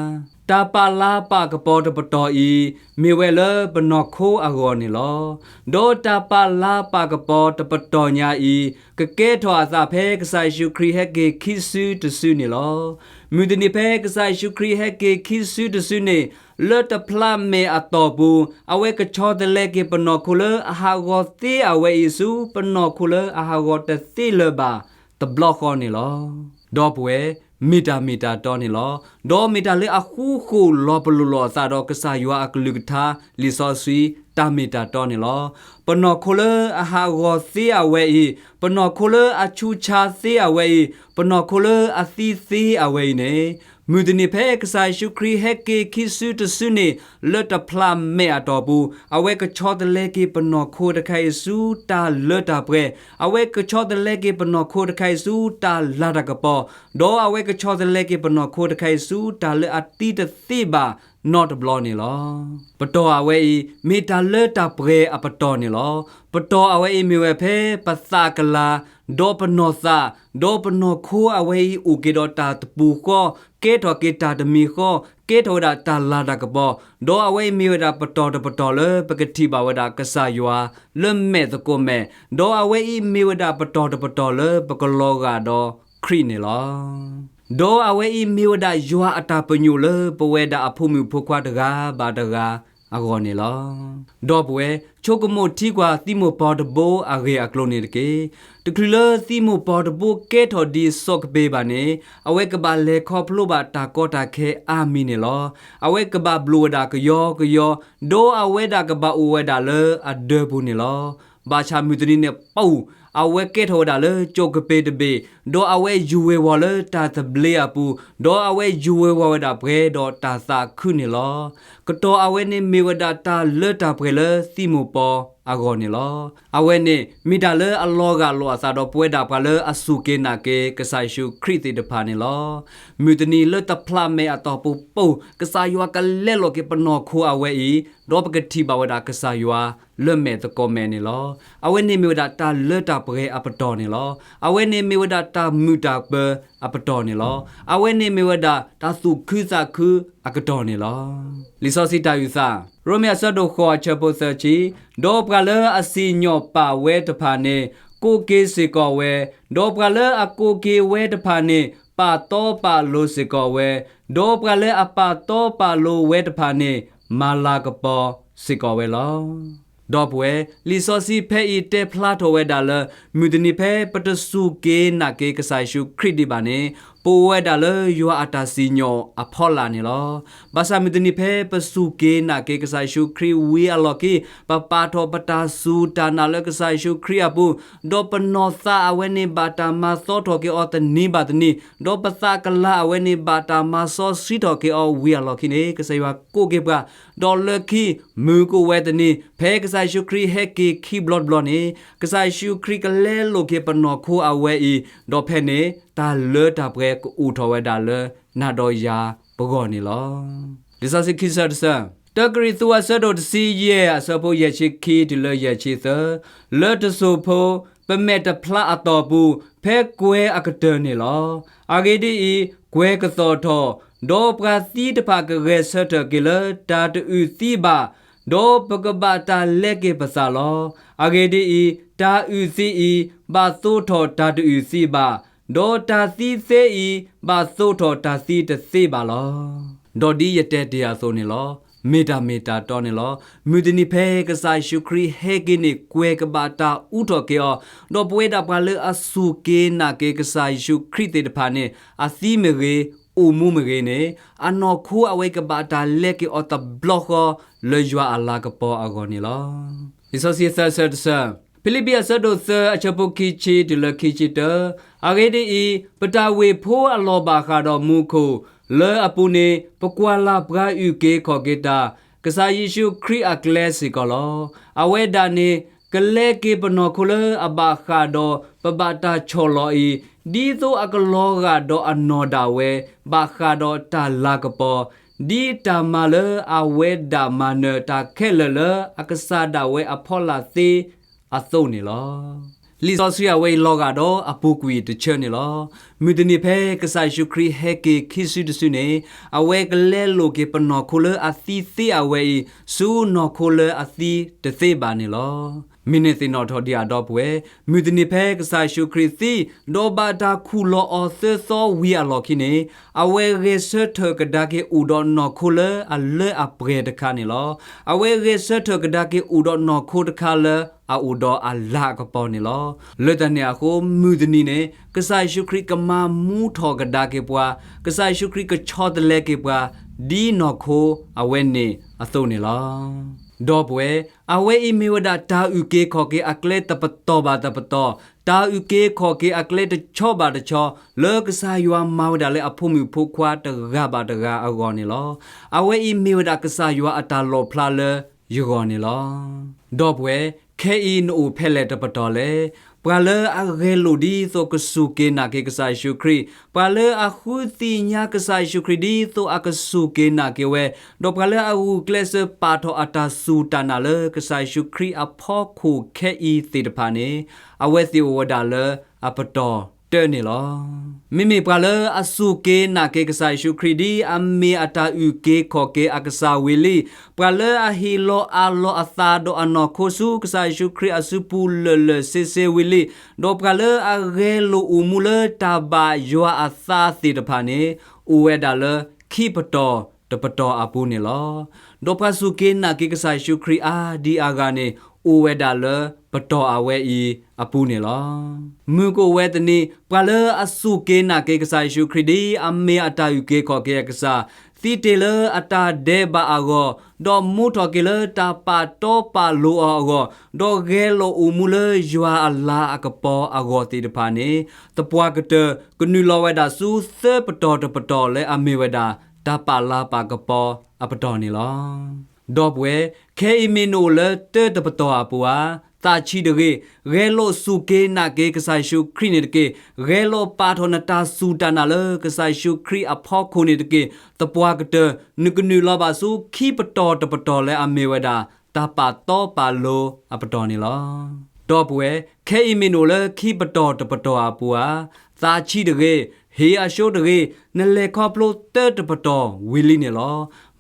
တၢ်ပာ်လၤပာ်ကပီၤတပတီၢ်အံၤ မ့ၢ်ဝဲလၢပနီၢ်ခိအဂီၢ်န့ၣ်လီၤ. ဒီးတၢ်ပာ်လၤပာ်ကပီၤတပတီၢ်ညါအံၤ ကကဲထီၣ်အသးဖဲကစၢ်ယ့ၣ်ၡူးခရံာ်ဟဲက့ၤခံစုတစုန့ၣ်လီၤ. မုၢ်တနံၤဖဲကစၢ်ယ့ၣ်ၡူးခရံာ်ဟဲက့ၤခံစုတစုန့ၣ် လၢတဖျးမဲာ်အတီၢ်ပူၤ အဝဲကဆီတလဲက့ၤပနီၢ်ခိလၢအဟးဂီၤသ့အဝဲအံၤဆူ ပနီၢ်ခိလၢအဟးဂီၤတသ့လၢၤဘၣ်တဘျီဃီန့ၣ်လီၤ. ဒီပုၢ်ဝဲၢ်, မ့ၢ်တၢ်မ့ၢ်တၢ်တီန့ၣ်လီၤ. ဒီးမ့ၢ်တၢ်လၢအဃူဃီၤလီၤပလိာ်လိာ်အသးဒီးကစၢ်ယွၤအကလုၢ်ကထါ လံာ်စီဆှံ တၢ်မ့ၢ်တၢ်တီန့ၣ်လီၤ. ပနီၢ်ခိလၢအဟးဂီၤသ့အဝဲအံၤ, ပနီၢ်ခိလၢအဆူးဆါသ့အဝဲအံၤ, ပနီၢ်ခိလၢအသံသ့အဝဲအံၤန့ၣ်, မုၢ်တနံၤဖဲကစၢ်ယ့ၣ်ၡူးခရံာ်ဟဲက့ၤခံစုတစုန့ၣ် လၢတဖျးမဲာ်အတီၢ်ပူၤ အဝဲကဆီတလဲက့ၤပနီၢ်ခိတခါအံၤဆူတၢ်လၢတၢ်ပှဲၤ, အဝဲကဆီတလဲက့ၤပနီၢ်ခိတခါအံၤဆူတၢ်လၤတၢ်ကပီၤ, ဒီးအဝဲကဆီတလဲက့ၤပနီၢ်ခိတခါအံၤဆူတၢ်လၢအသံတသ့ဘၣ်နီတဘျီန့ၣ်လီၤ. ပတီၢ်အဝဲအံၤ မ့ၢ်တၢ်လၢတၢ်ပှဲၤအပတီၢ်န့ၣ်လီၤ. ပတီၢ်အဝဲအံၤမ့ၢ်ဝဲဖဲပသးကလၤ ဒီးပနီၢ်သး, ဒီးပနီၢ်ခိအဝဲအံၤအိၣ်က့ၤဒီးတၢ်တပူၤဃီ, ကဲထီၣ်က့ၤတၢ်တမံၤဃီ, ကဲထီၣ်ဝဲဒၣ်တၢ်လၤတၢ်ကပီၤ, ဒီးအဝဲအံၤမ့ၢ်ဝဲဒၣ်ပတီၢ်တပတီၢ်လၢပကထံၣ်ဘၣ်ဝဲဒၣ်ကစၢ်ယွၤလၢမဲာ်သကိးမဲာ်, ဒီးအဝဲအံၤမ့ၢ်ဝဲဒၣ်ပတီၢ်တပတီၢ်လၢပကလီၤဂာ်ဒီးခရံာ်န့ၣ်လီၤ. ဒီးအဝဲအံၤမ့ၢ်ဝဲဒၣ်ယွၤအတၢ်ပညိၣ်လၢပဝဲဒၣ်အဖိမုၣ်ဖိခွါတဂၤဘၣ်တဂၤအဂီၢ်န့ၣ်လီၤ. ဒီပုၢ်ဝဲၢ်, ဆိကမိၣ်ထံကွၢ်သံမိၢ်ပီၤတဘိအဂ့ၢ်အကျိၤန့ၣ်တက့ၢ်. တချုးလၢသံမိၢ်ပီၤတဘိကဲထီၣ်ဒ်စီၤကပ့ၤဘၣ်န့ၣ်, အဝဲကဘၣ်လဲၤခီဖျိဘၣ်တၢ်ကီတၢ်ခဲအါမံၤန့ၣ်လီၤ. အဝဲကဘၣ်ဘျိၣ်ဝဲဒၣ်ကယီကယီ, ဒီးအဝဲဒၣ်ကဘၣ်အိၣ်ဝဲဒၣ်လၢအဒၢးပူၤန့ၣ်လီၤ. ဘၣ်ဆၣ်မုၢ်တနံၤန့ၣ်ပူၤ, အဝဲကဲထီၣ်ဝဲဒၣ်လၢစီၤကပ့ၤတဘ့ၣ်, ဒီးအဝဲယူၤဝ့ၤဝီၤလၢတၢ်သဘျ့အပူၤ, ဒီးအဝဲယူၤဝ့ၤဝီၤဝဲဒၣ်ပှဲၤဒီးတၢ်သးခုန့ၣ်လီၤ. ကတီၢ်အဝဲန့ၣ်မ့ၢ်ဝဲဒၣ်တၢ်လၢတၢ်ပှဲၤလၢသံမိၢ်ပီၤအဂီၢ်န့ၣ်လီၤ. အဝဲန့ၣ်မ့ၢ်တၢ်လၢအလီၤဂာ်လိာ်အသးဒီးပဝဲဒၣ်ပှၤလၢအစူၢ်က့ၤနာ်က့ၤကစၢ်ယ့ၣ်ၡူးခရံာ်သ့ၣ်တဖၣ်န့ၣ်လီၤ. မုၢ်တနံၤလၢတဖျးမဲာ်အတီၢ်ပူၤပူၤ, ကစၢ်ယွၤကလဲလိာ်က့ၤပနီၢ်ခိအဝဲအံၤ, ဒီးပကထံၣ်ဘၣ်ဝဲဒၣ်ကစၢ်ယွၤလၢမဲာ်သကိးမဲာ်န့ၣ်လီၤ. အဝဲန့ၣ်မ့ၢ်ဝဲဒၣ်တၢ်လၢတၢ်ပှဲၤအပတီၢ်န့ၣ်လီၤ. အဝဲန့ၣ်မ့ၢ်ဝဲဒၣ်တၢ်မုာ်တၢ်ပၢၤအပတီၢ်န့ၣ်လီၤ. အဝဲန့ၣ်မ့ၢ်ဝဲဒၣ်တၢ်သူၣ်ခုသးခုအကတီၢ်န့ၣ်လီၤ. လံာ်စီဆှံတၢ်အုၣ်သး, ရိမ့ၤအဆၢဒိၣ်ဃိးအဆၢဖိသၢဆံ, ဒီးပှၤလၢအစံၣ်ညီၣ်ပာ်ဝဲတဖၣ်န့ၣ်, ကိးက့ၤစ့ၢ်ကီးဝဲ, ဒီးပှၤလၢအကိးက့ၤဝဲတဖၣ်န့ၣ်, ပာ်တီပာ်လိၤစ့ၢ်ကီးဝဲ, ဒီးပှၤလၢအပာ်တီပာ်လိၤဝဲတဖၣ်န့ၣ်, မၤလၤကပီၤစ့ၢ်ကီးဝဲလီၤ. ဒီပုၢ်ဝဲၢ်, လံာ်စီဆှံဖဲအံၤတဲဖျါထီၣ်ဝဲဒၣ်လၢ မုၢ်တနံၤဖဲပတစူၢ်က့ၤနာ်က့ၤကစၢ်ယ့ၣ်ၡူးခရံာ်ဒံးဘၣ်န့ၣ်, ပအိၣ်ဝဲဒၣ်လၢယွၤအတၢ်စံၣ်ညီၣ်အဖီလာ်န့ၣ်လီၤ. ဘၣ်ဆၣ်မုၢ်တနံၤဖဲပစူၢ်က့ၤနာ်က့ၤကစၢ်ယ့ၣ်ၡူးခရံာ်ဝံၤအလီၢ်ခံ, ပပာ်ထီၣ်ပတၢ်စူၢ်တၢ်နာ်လၢကစၢ်ယ့ၣ်ၡူးခရံာ်အပူၤ, ဒီးပနီၢ်သးအဝဲန့ၣ်ဘၣ်တၢ်မၤသီထီၣ်က့ၤအီၤတနံၤဘၣ်တနံၤ, ဒီးပသးကလၤအဝဲန့ၣ်ဘၣ်တၢ်မၤစီဆှံထီၣ်က့ၤအီၤဝံၤအလီၢ်ခံန့ၣ်, ကစၢ်ယွၤကိးက့ၤပှၤ, ဒီးလၢခံ မုၢ်ကအိၣ်ဝဲတနံၤ, ဖဲကစၢ်ယ့ၣ်ၡူးခရံာ်ဟဲက့ၤခံဘျီတဘျီန့ၣ်, ကစၢ်ယ့ၣ်ၡူးခရံာ်ကလဲလိာ်က့ၤပနီၢ်ခိအဝဲအံၤ, ဒီးဖဲန့ၣ် တၢ်လၢတၢ်ပှဲၤကအိၣ်ထီၣ်ဝဲဒၣ်လၢနၤဒီးယၤပဂီၢ်န့ၣ်လီၤ. လံာ်စီဆှံခံဆၢတဆၢ, တၢကရံၣ်သူးအဆၢဒိၣ်တဆံယဲၢ်အဆၢဖိယဲၢ်ဆံခံတုၤလၢယဲၢ်ဆံသၢ, လၢတစိၢ်ဖိ ပမဲာ်တဖျါအတီၢ်ပူၤ ဖဲကွဲၤအကတၢၢ်န့ၣ်လီၤ. အဂ့ၢ်ဒ်အံၤ, ကွဲၤကသီၣ်ထီၣ်, ဒီးပှၤသံတဖၣ်ကဂဲၤဆၢထၢၣ်က့ၤလၢတၢ်တအုၣ်သံဘၣ်, ဒီးပကဘၣ်တၢ်လဲက့ၤပသးလီၤ. အဂ့ၢ်ဒ်အံၤ, တၢ်အုၣ်သံအံၤ ဘၣ်သိးထီၣ်တၢ်တအုၣ်သံဘၣ်, ဒီးတၢ်သံသ့အံၤ ဘၣ်သိးထီၣ်တၢ်သံတသ့ဘၣ်လီၤ. ဒီးဒ်ယတဲတ့ၢ်အသိးန့ၣ်လီၤ. မ့ၢ်တၢ်မ့ၢ်တၢ်တီန့ၣ်လီၤ. မုၢ်တနံၤဖဲကစၢ်ယ့ၣ်ၡူးခရံာ်ဟဲက့ၤန့ၣ် ကွဲၤကဘၣ်တၢ်အူထီၣ်က့ၤအီၤ, ဒီးပဝဲဒၣ်ပှၤလၢအစူၢ်က့ၤနာ်က့ၤကစၢ်ယ့ၣ်ၡူးခရံာ်သ့ၣ်တဖၣ်န့ၣ် အသံမ့ၢ်ဂ့ၤ, အိၣ်မူမ့ၢ်ဂ့ၤန့ၣ်, အနီၢ်ခိအဝဲကဘၣ်တၢ်လဲက့ၤအီၤတဘျီဃီ လၢယွၤအလၤကပီၤအဂီၢ်န့ၣ်လီၤ. လံာ်စီဆှံသၢဆၢတဆၢ, ဖံလံးပံးအဆၢဒိၣ်သၢအဆၢဖိခံဆံတုၤလၢခံဆံတၢ, အဂ့ၢ်ဒ်အံၤ, ပတၢ်ဝ့ၢ်ဖိအလီၢ်ဘၣ်ဃးဒီးမူခိၣ်, လၢအပူၤန့ၣ် ပကွၢ်လၢ်ပှၤအုၣ်က့ၤခီၣ်က့ၤတၢ်, ကစၢ်ယ့ၣ်ၡူးခရံာ်အကျဲစ့ၢ်ကီးလီၤ. အဝဲဒၣ်န့ၣ် ကလဲက့ၤပနီၢ်ခိလၢအဘၣ်ဃးဒီးပဘၣ်တၢ်ဆီၣ်လီၤအံၤ, ဒ်သိးအကလီၤဂာ်ဒီးအနီၢ်ဒၣ်ဝဲ, ဘၣ်ဃးဒီးတၢ်လၤကပီၤ, ဒ်တၢ်မၤလၢအဝဲဒၣ်မၤနၢၤတၢ်ခဲလၢာ်လၢအကစၢ်ဒၣ်ဝဲအဖီလာ်သ့အသိးန့ၣ်လီၤ. လံာ်စီဆှံအဝဲအံၤလီၤဂာ်ဒီးအပူၤကွံာ်တဆၢန့ၣ်လီၤ. မုၢ်တနံၤဖဲကစၢ်ယ့ၣ်ၡူးခရံာ်ဟဲက့ၤခံစုတစုန့ၣ်, အဝဲကလဲလိာ်က့ၤပနီၢ်ခိလၢအသံသ့အဝဲအံၤ, ဆူနီၢ်ခိလၢအသံတသ့ဘၣ်န့ၣ်လီၤ. မ့ၢ်န့ၣ်သ့ၣ်နီၣ်ထီၣ်ဒံးအဒီပုၢ်ဝဲၢ်, မုၢ်တနံၤဖဲကစၢ်ယ့ၣ်ၡူးခရံာ်သံ, ဒီးဘၣ်တၢ်ခူၣ်လီၤအီၤသၢသီဝံၤအလီၢ်ခံန့ၣ်, အဝဲဂဲၤဆၢထၢၣ်ကဒါက့ၤအိၣ်ဒီးနီၢ်ခိလၢအလၢအပှဲၤတခါန့ၣ်လီၤ. အဝဲဂဲၤဆၢထၢၣ်ကဒါက့ၤအိၣ်ဒီးနီၢ်ခိတခါလၢအအိၣ်ဒီးအလၤအကပီၤန့ၣ်လီၤ. လၢတၢ်န့ၣ်အဃိ မုၢ်တနံၤန့ၣ် ကစၢ်ယ့ၣ်ၡူးခရံာ်ကမၤမူထီၣ်ကဒါက့ၤပှၤ, ကစၢ်ယ့ၣ်ၡူးခရံာ်ကဆီတလဲက့ၤပှၤ, ဒ်နီၢ်ခိအဝဲန့ၣ်အသိးန့ၣ်လီၤ. ဒီပုၢ်ဝဲၢ်, အဝဲအံၤမ့ၢ်ဝဲဒၣ်တၢ်အုၣ်က့ၤခီၣ်က့ၤအကျဲတပတီၢ်ဘၣ်တပတီၢ်, တၢ်အုၣ်က့ၤခီၣ်က့ၤအကျဲတဆီဘၣ်တဆီ, လၢကစၢ်ယွၤမၤဝဲဒၣ်လၢအဖိမုၣ်ဖိခွါတဂၤဘၣ်တဂၤအဂီၢ်န့ၣ်လီၤ. အဝဲအံၤမ့ၢ်ဝဲဒၣ်ကစၢ်ယွၤအတၢ်လီၣ်ဖျါလၢယဂီၢ်န့ၣ်လီၤ. ဒီပုၢ်ဝဲၢ်, ခဲအံၤနအိၣ်ဖဲလဲၣ်တပတီၢ်လဲၣ်. ပှၤလၢအဂဲၤလိာ်ဒ်သိးကစူၢ်က့ၤနာ်က့ၤကစၢ်ယ့ၣ်ၡူးခရံာ်, ပှၤလၢအဃုသ့ၣ်ညါကစၢ်ယ့ၣ်ၡူးခရံာ်ဒ်သိးအကစူၢ်က့ၤနာ်က့ၤဝဲ, ဒီးပှၤလၢအဂုာ်ကျဲးစၢးပာ်ထီၣ်အတၢ်စူၢ်တၢ်နာ်လၢကစၢ်ယ့ၣ်ၡူးခရံာ်အဖီခိၣ်ခဲအံၤသ့ၣ်တဖၣ်န့ၣ်, အဝဲသ့ၣ်အိၣ်ဝဲဒၣ်လၢ အပတီၢ်တၢန့ၣ်လီၤ. မ့မ့ၢ်ပှၤလၢအစူၢ်က့ၤနာ်က့ၤကစၢ်ယ့ၣ်ၡူးခရံာ် ဒ်အမ့ၢ်အတၢ်အုၣ်က့ၤခီၣ်က့ၤအကစၢ်ဝံၤလံ, ပှၤလၢအဟ့ၣ်လီၤအးလီၤအသးဒီးအနီၢ်ခိဆူကစၢ်ယ့ၣ်ၡူးခရံာ်အစုပူၤလၢာ်လၢာ်ဆ့ဆ့ဝံၤလံ, ဒီးပှၤလၢအဂဲၤလိာ်အိၣ်မူလၢတၢ်ဘၣ်ယွၤအသးသ့ၣ်တဖၣ်န့ၣ် အိၣ်ဝဲဒၣ်လၢခံပတီၢ်တပတီၢ်အပူၤန့ၣ်လီၤ. ဒီးပှၤစူၢ်က့ၤနာ်က့ၤကစၢ်ယ့ၣ်ၡူးခရံာ်အါဒံအါဂၤန့ၣ် အိၣ်ဝဲဒၣ်လၢပတီၢ်အဝဲအံၤအပူၤန့ၣ်လီၤ. မုၢ်ကအိၣ်ဝဲတနံၤ ပှၤလၢအစူၢ်က့ၤနာ်က့ၤကစၢ်ယ့ၣ်ၡူးခရံာ် ဒ်အမ့ၢ်အတၢ်အုၣ်က့ၤခီၣ်က့ၤအကစၢ် သံတ့ၢ်လၢအတၢ်ဒဲးဘးအဂီၢ်, ဒီးမူထီၣ်က့ၤလၢတၢ်ပာ်တီပာ်လိၤအီၤအဂီၢ်, ဒီးဂဲၤလိာ်အိၣ်မူလၢယွၤအလၤအကပီၤအဂီၢ်သ့ၣ်တဖၣ်န့ၣ်, သပှၢ်ကတၢၢ်ကနုာ်လီၤဝဲဒၣ်ဆူသၢပတီၢ်တပတီၢ်လၢအမ့ၢ်ဝဲဒၣ် တၢ်ပာ်လၤပာ်ကပီၤအပတီၢ်န့ၣ်လီၤ. ဒီပုၢ်ဝဲၢ်, ခဲအံၤမ့ၢ်နအိၣ်လၢတၢတပတီၢ်အပူၤဧါ, သးဆံးတဂ့ၤ, ဂဲၤလိာ်စူၢ်က့ၤနာ်က့ၤကစၢ်ယ့ၣ်ၡူးခရံာ်န့ၣ်တက့ၢ်. ဂဲၤလိာ်ပာ်ထီၣ်နတၢ်စူၢ်တၢ်နာ်လၢကစၢ်ယ့ၣ်ၡူးခရံာ်အဖီခိၣ်န့ၣ်တက့ၢ်. သပှၢ်ကတၢၢ် နကနုာ်လီၤဘၣ်ဆူခံပတီၢ်တပတီၢ်လၢအမ့ၢ်ဝဲဒၣ် တၢ်ပာ်တီပာ်လိၤအပတီၢ်န့ၣ်လီၤ. ဒီပုၢ်ဝဲၢ်, ခဲအံၤမ့ၢ်နအိၣ်လၢခံပတီၢ်တပတီၢ်အပူၤဧါ, သးဆံးတဂ့ၤ, ဟ့ၣ်အၡိတဂ့ၤ, နလဲၤခီဖျိသၢတပတီၢ်ဝံၤလံန့ၣ်လီၤ.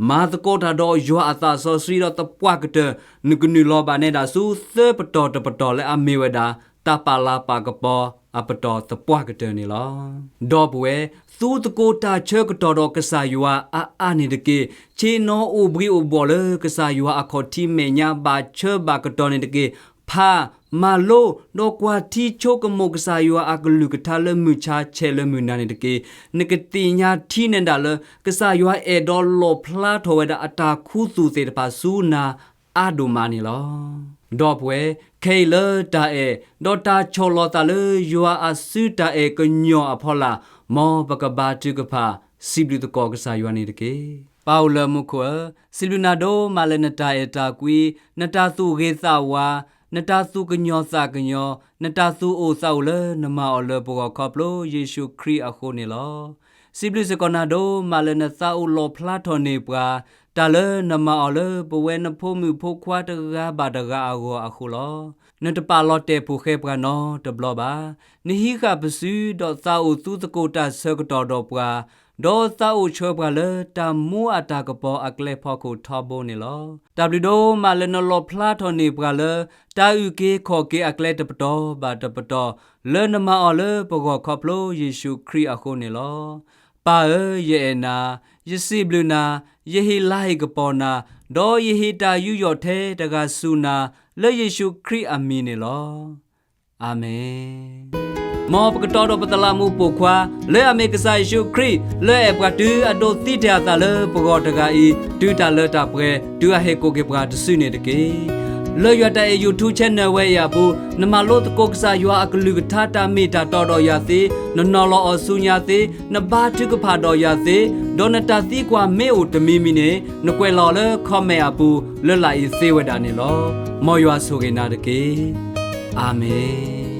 မၤသကိးတၢ်ဒီးယွၤအသးစီဆှံဒီးသပှၢ်ကတၢၢ် နကနုာ်လီၤဘၣ်နဲဒၣ်ဆူသၢပတီၢ်တပတီၢ်လၢအမ့ၢ်ဝဲဒၣ် တၢ်ပာ်လၤပာ်ကပီၤအပတီၢ်သပှၢ်ကတၢၢ်န့ၣ်လီၤ. ဒီပုၢ်ဝဲၢ်, သူသကိးတၢ်ဆၢကတီၢ်ဒီးကစၢ်ယွၤအါအါန့ၣ်တက့ၢ်. ဆ့ၣ်နီၤအိၣ်ဘှံးအိၣ်ဘှီၣ်လၢကစၢ်ယွၤအခီၣ်ထံးမဲာ်ညါဘၣ်ဆၢဘၣ်ကတီၢ်န့ၣ်တက့ၢ်. ဖး, မၤလိ, ဒီးကွၢ်ထံဆိကမိၣ်ကစၢ်ယွၤအကလုၢ်ကထါလၢမုၢ်ဆါဆဲးလၢမုၢ်နၤန့ၣ်တက့ၢ်. နကသ့ၣ်ညါထံနဲၣ်ဒၣ်လၢ ကစၢ်ယွၤအဲၣ်ဒီးလီၣ်ဖျါထီၣ်ဝဲဒၣ်အတၢ်ခူသူၣ်သ့ၣ်တဖၣ်ဆူနၤ အါဒိၣ်မးန့ၣ်လီၤ. ဒီပုၢ်ဝဲၢ်, ခဲအံၤလၢတၢ်အဲၣ် ဒီးတၢ်ဆီၣ်လီၤသးလၢယွၤအစုတၢ်အဲၣ်ကညီၤအဖီလာ်, မ်ပကဘါထုကဖၣ် စံးဘျုးသကိးကစၢ်ယွၤန့ၣ်တက့ၢ်. ပၢ်အိၣ်လၢမူခိၣ်ဧၢ, စံးဘျုးနၤဒိၣ်မးလၢနတၢ်အဲၣ်တၢ်ကွံ, နတၢ်သူၣ်ဂ့ၤသးဝါ, နတၢ်သူၣ်ကညီၤသးကညီၤ, နတၢ်သူၣ်အိၣ်သးအိၣ်လၢနမၤအီၤလၢပဂီၢ်ခီဖျိယ့ၣ်ၡူးခရံာ်အဃိန့ၣ်လီၤ. စံးဘျုးစ့ၢ်ကီးနၤဒိၣ်မးလၢနသးအိၣ်လီၣ်ဖျါထီၣ်န့ၢ်ပှၤ တၢ်လၢနမၤအီၤလၢပဝဲနဖိမုၣ်ဖိခွါတဂၤဘၣ်တဂၤအဂီၢ်အဃိလီၤ. နတပာ်လီၤတဲာ်ဖိၣ်ဃဲပှၤနီတဘျီဘၣ်. နဟံးဃာ်ပစု ဒီးသးအိၣ်သူသကိးတၢ်ဆၢကတီၢ်ဒီးပှၤ, ဒီးသးအိၣ်ဆှၢပှၤလၢတၢ်မူအတၢ်ကပီၤအကျဲဖီခိၣ်ထီဘိန့ၣ်လီၤ. တၢ်ဘျုးဒိၣ်မးလၢနလီၣ်ဖျါထီၣ်န့ၢ်ပှၤလၢ တၢ်အုၣ်က့ၤခီၣ်က့ၤအကျဲတပတီၢ်ဘၣ်တပတီၢ် လၢနမၤအီၤလၢပဂီၢ်ခီဖျိယ့ၣ်ၡူးခရံာ်အဃိန့ၣ်လီၤ. ပၢ်ဧၢ, ယအဲၣ်နၤ, ယစံးဘျုးနၤ, ယဟ့ၣ်လၤဟ့ၣ်ကပီၤနၤ, ဒီးယဟ့ၣ်တၢ်ယူးယီၣ်ထဲတဂၤဆူနၤ, လၢယ့ၣ်ၡူးခရံာ်အမံၤန့ၣ်လီၤ. အၤမ့ၣ်. မ်ပကတီဒီးပသလးမူပိာ်ခွါ လၢအမ့ၢ်ကစၢ်ယ့ၣ်ၡူးခရံာ် လၢအအဲၣ်ပှၤတုၤအဒိးသံတဲာ်အသးလၢပဂီၢ်တဂၤအံၤ တုၤတၢ်လၢတၢ်ပှဲၤ တုၤအဟဲကိးက့ၤပှၤတစုန့ၣ်တက့ၢ်. လၢယွၤတၢ်အဲၣ် YouTube channel ဝဲအံၤအပူၤ နမၤလိသကိးကစၢ်ယွၤအကလုၢ်ကထါတၢ်မ့ၢ်တၢ်တီဒီးယၤသ့, နနီၤလီၤအီၤဆူညါသ့, နဘါထုကဖၣ်ဒီးယၤသ့, ဒီးနတၢ်သံကွၢ်မ့ၢ်အိၣ်တမံၤမံၤန့ၣ် နကွဲးလီၤအီၤလၢ comment အပူၤ လၢလာ်အံၤသ့ဝဲဒၣ်န့ၣ်လီၤ. မ်ယွၤဆိၣ်ဂ့ၤနၤတက့ၢ်. အၤမ့ၣ်.